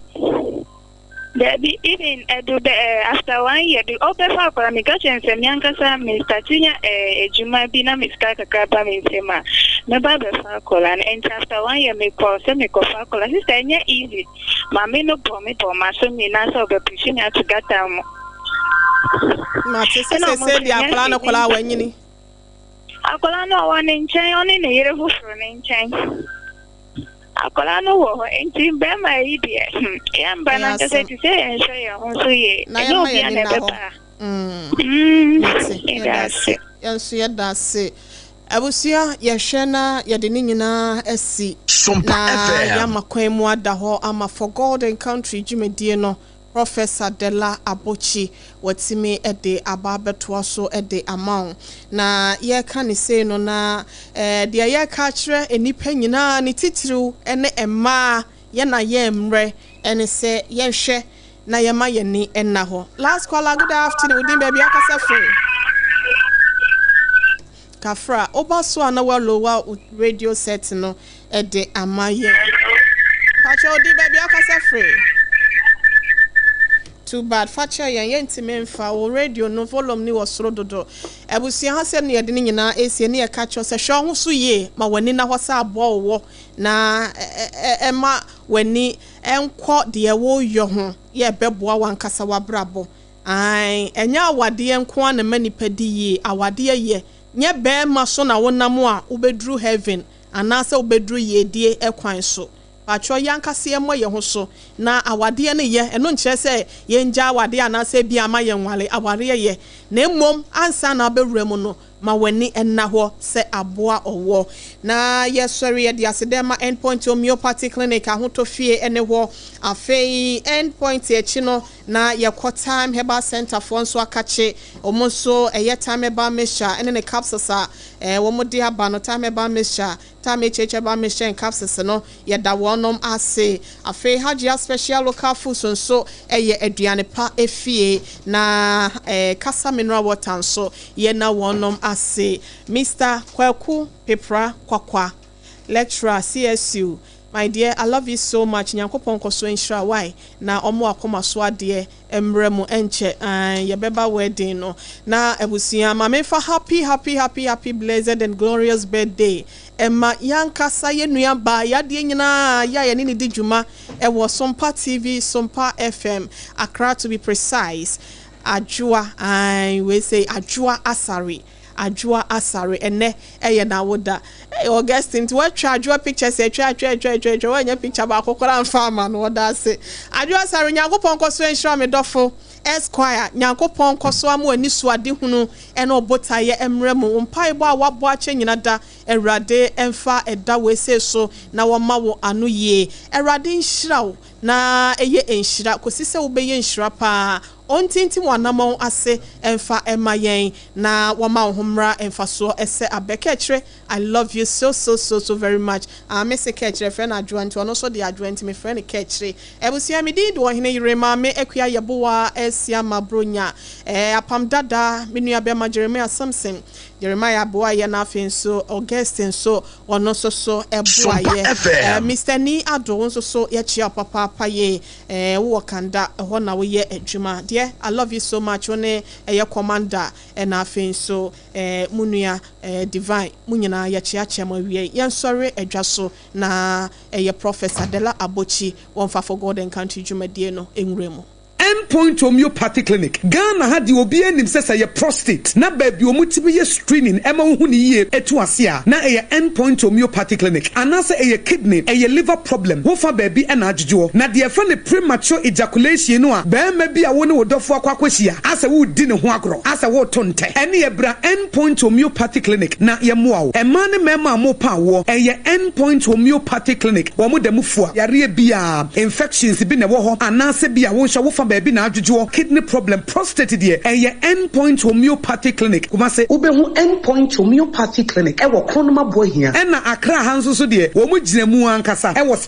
daabi. Even ɛdo bɛ after one year bi ɔbɛfa akwadaa, mi ka kyerɛ nsɛm mi ankasa mi start nya adwuma bi na mi sika kakra ba mi nsam a mɛba abɛfa akwadaa no. Nti after one year mi kɔ sɛ mi kɔfa akwadaa. Sister, ɛnyɛ easy. Maame no bɔ mi bɔ ma so nyinaa sɛ ɔbɛ push mi ato gutter mu. Mate sɛ Ɛna ɔmo sɛ sɛ deɛ nyɛ akwadaa no hwee. kɔlaa wanyini. Akwadaa no ɔwɔ ne nkyɛn, ɔne ne yere foforɔ ne nkyɛn. Akwadaa no wɔ hɔ, nti bɛrima yi deɛ, yɛn mba Ɛyɛ no ankasa asɛm. ti sɛ yɛnhwɛ yɛn ho so yie. Na Ɛnyɛ yɛma obiara yɛn na ani nna hɔ. ɛbɛba. Mate. Yɛda Yɛda ase. ase. Yɛn nso yɛda ase. Abusua, yɛhwɛ na yɛde ne nyinaa asi Sompa na FM. yɛama kwan mu ada hɔ ama For God and Country dwumadie no, Professor Dela Abokyi watumi de aba abɛtoa so de ama wo. Na yɛreka ne sei no na deɛ yɛreka akyerɛ nnipa nyinaa, ne titiriw ne mmaa, yɛna yɛn mmerɛ ɛne sɛ yɛnhwɛ na yɛma yɛn ani nna hɔ. Last caller, good afternoon. Wodin, baabi akasa firi? Kafra, woba so a na wa lower wo radio set no de ama yɛn. Patro, wodin, baabi akasa firi? Too bad, fa kyerɛ yɛn, yɛntumi mfa wo radio no volume ni wɔ soro dodo. Abusua, ha sɛ ne yɛde ne nyinaa esie ne yɛka kyerɛ sɛ hwɛ wo ho so yie, ma w'ani na hɔ sɛ aboa wo wɔ na ɛma w'ani nkɔ deɛ wɔreyɔ ho yɛ ɛbɛboa w'ankasa w'abrabɔ. Ae, ɛnyɛ awadeɛ nko ara na ɛma nipa di yie. Awadeɛ yɛ nyɛ bɛrima so na wonam a wobɛduru heaven anaasɛ wobɛduru yiedie ɛkwan so. Patwɛ, yɛn ankasa yɛmmɔ yɛn ho so na awadeɛ no yɛ ɛno nkyerɛ sɛ yɛngya awadeɛ anaasɛ bi ama yɛn nwale. Awareɛ yɛ, na mmom ansa na abɛwura mu no, ma w'ani nna hɔ sɛ aboa ɔwɔ. Na yɛsɔre yɛde asedɛ ma Endpoint Homeopathy Clinic, Ahotɔ Fie ne hɔ. Afei Endpoint akyi no na yɛkɔ Time Herbal Center foɔ nso akakye. Wɔn nso ɛyɛ Time Herbal Mixture ɛne ne capsules a wɔn de aba no, Time Herbal Mixture, Time HH Herbal Mixture and capsules no, yɛda wɔnom ase. Afei Hajia Special Local Foods nso ɛyɛ aduane pa efie, na Kasa Mineral Water nso yɛna wɔnom ase. Mr Kwaku Pepra Kwakwa, lecturer CSU. My dear I love you so much Nyankopɔn nkɔso nhyira wo wai na ɔmo akoma so adeɛ mmerɛ mu ɛnkyɛ ae yɛbɛba wedding no na abusua ma menfa happy happy happy happy blessed and glorious birthday ɛma yankasa yɛ nua baa yadeɛ nyinaa yɛ a yɛne no di dwuma ɛwɔ Sompa TV Sompa FM Accra to be precise Adwoa ae wei sei Adwoa Asare Adwoa Asare ɛnɛ ɛyɛ n'awoda. Ei Augustine nti woatwa Adwoa pictures atwa atwa atwa atwa atwa woannya picture baako koraa amfa amma no ɔda ase. Adwoa Asare Nyankopɔn nkɔ so nhyira me dɔfo Esquire Nyankopɔn nkɔ so ama w'ani so adehunu ɛne wo botaeɛ mmrɛ mu wo mpaebɔ a woabɔ akyɛ nyina da Awurade mfa ɛda wei sei so na wɔma wo ano yie Awurade nhyira wo na ɛyɛ nhyira kɔsi sɛ wobɛyɛ nhyira paa Ɔntintim w'anammɔn ase mfa mma yɛn na wɔma wo ho mmra mfasoɔ sɛ abɛ. Kɛkyerɛ I love you so so so so very much ah me se kɛkyerɛ frɛ no Adwoa nti ɔno nso de Adwoa nti me frɛ no kɛkyere. Abusua me din de Ɔhene yere Maame Akua Yeboah Asiama Bronya eh Apam Dada me nua bɛma Jeremiah Samson Jeremiah boa yɛ na afei nso Augustine nso ɔno nso so boa Sompa yɛ eh FM. Mister Nii Addo wo nso so yɛkyea wo papaapa yie Eh wowɔ kanda ɛhɔ na woyɛ adwuma deɛ I love you so much wo ne ɛyɛ commander ɛna afei nso eh mo nua eh Divine mo nyinaa yɛkyeakyea mo awiei yɛnsɔre adwa so na ɛyɛ Professor Dela Abokyi wɔmfa for God and Country dwumadie no nwura mu. End Point Homeopathy Clinic, Ghana ha deɛ obiara nim sɛ sɛ ɛyɛ prostate na baabi a wɔtumi yɛ screening ma wohu no yie tu ase a, na ɛyɛ End Point Homeopathy Clinic. Anaasɛ ɛyɛ kidney, ɛyɛ liver problem, wofa baabi na adwodwoɔ. Na deɛ yɛfrɛ no premature ejaculation no a barima bi a wo ne wo dɔfoɔ akɔ akɔhyia asɛ woredi ne ho agorɔ, asɛ woreto ntɛ, ɛneɛ bra End Point Homeopathy Clinic na yɛmmoa wo. Mmaa ne mmarima a morepa awoɔ, ɛyɛ End Point Homeopathy Clinic, wɔn da mu fua yareɛ biara, infections bi na ɛwɔ hɔ anaasɛ bi a wo nso wofa baabi na adwodwoɔ, kidney problem, prostate deɛ, ɛyɛ End Point Homeopathy Clinic, Kumasi. Wobɛhu End Point Homeopathy Clinic wɔ Kronoma Boahia. Ɛna Accra ha nso so deɛ, wɔn gyina mu ankasa wɔ.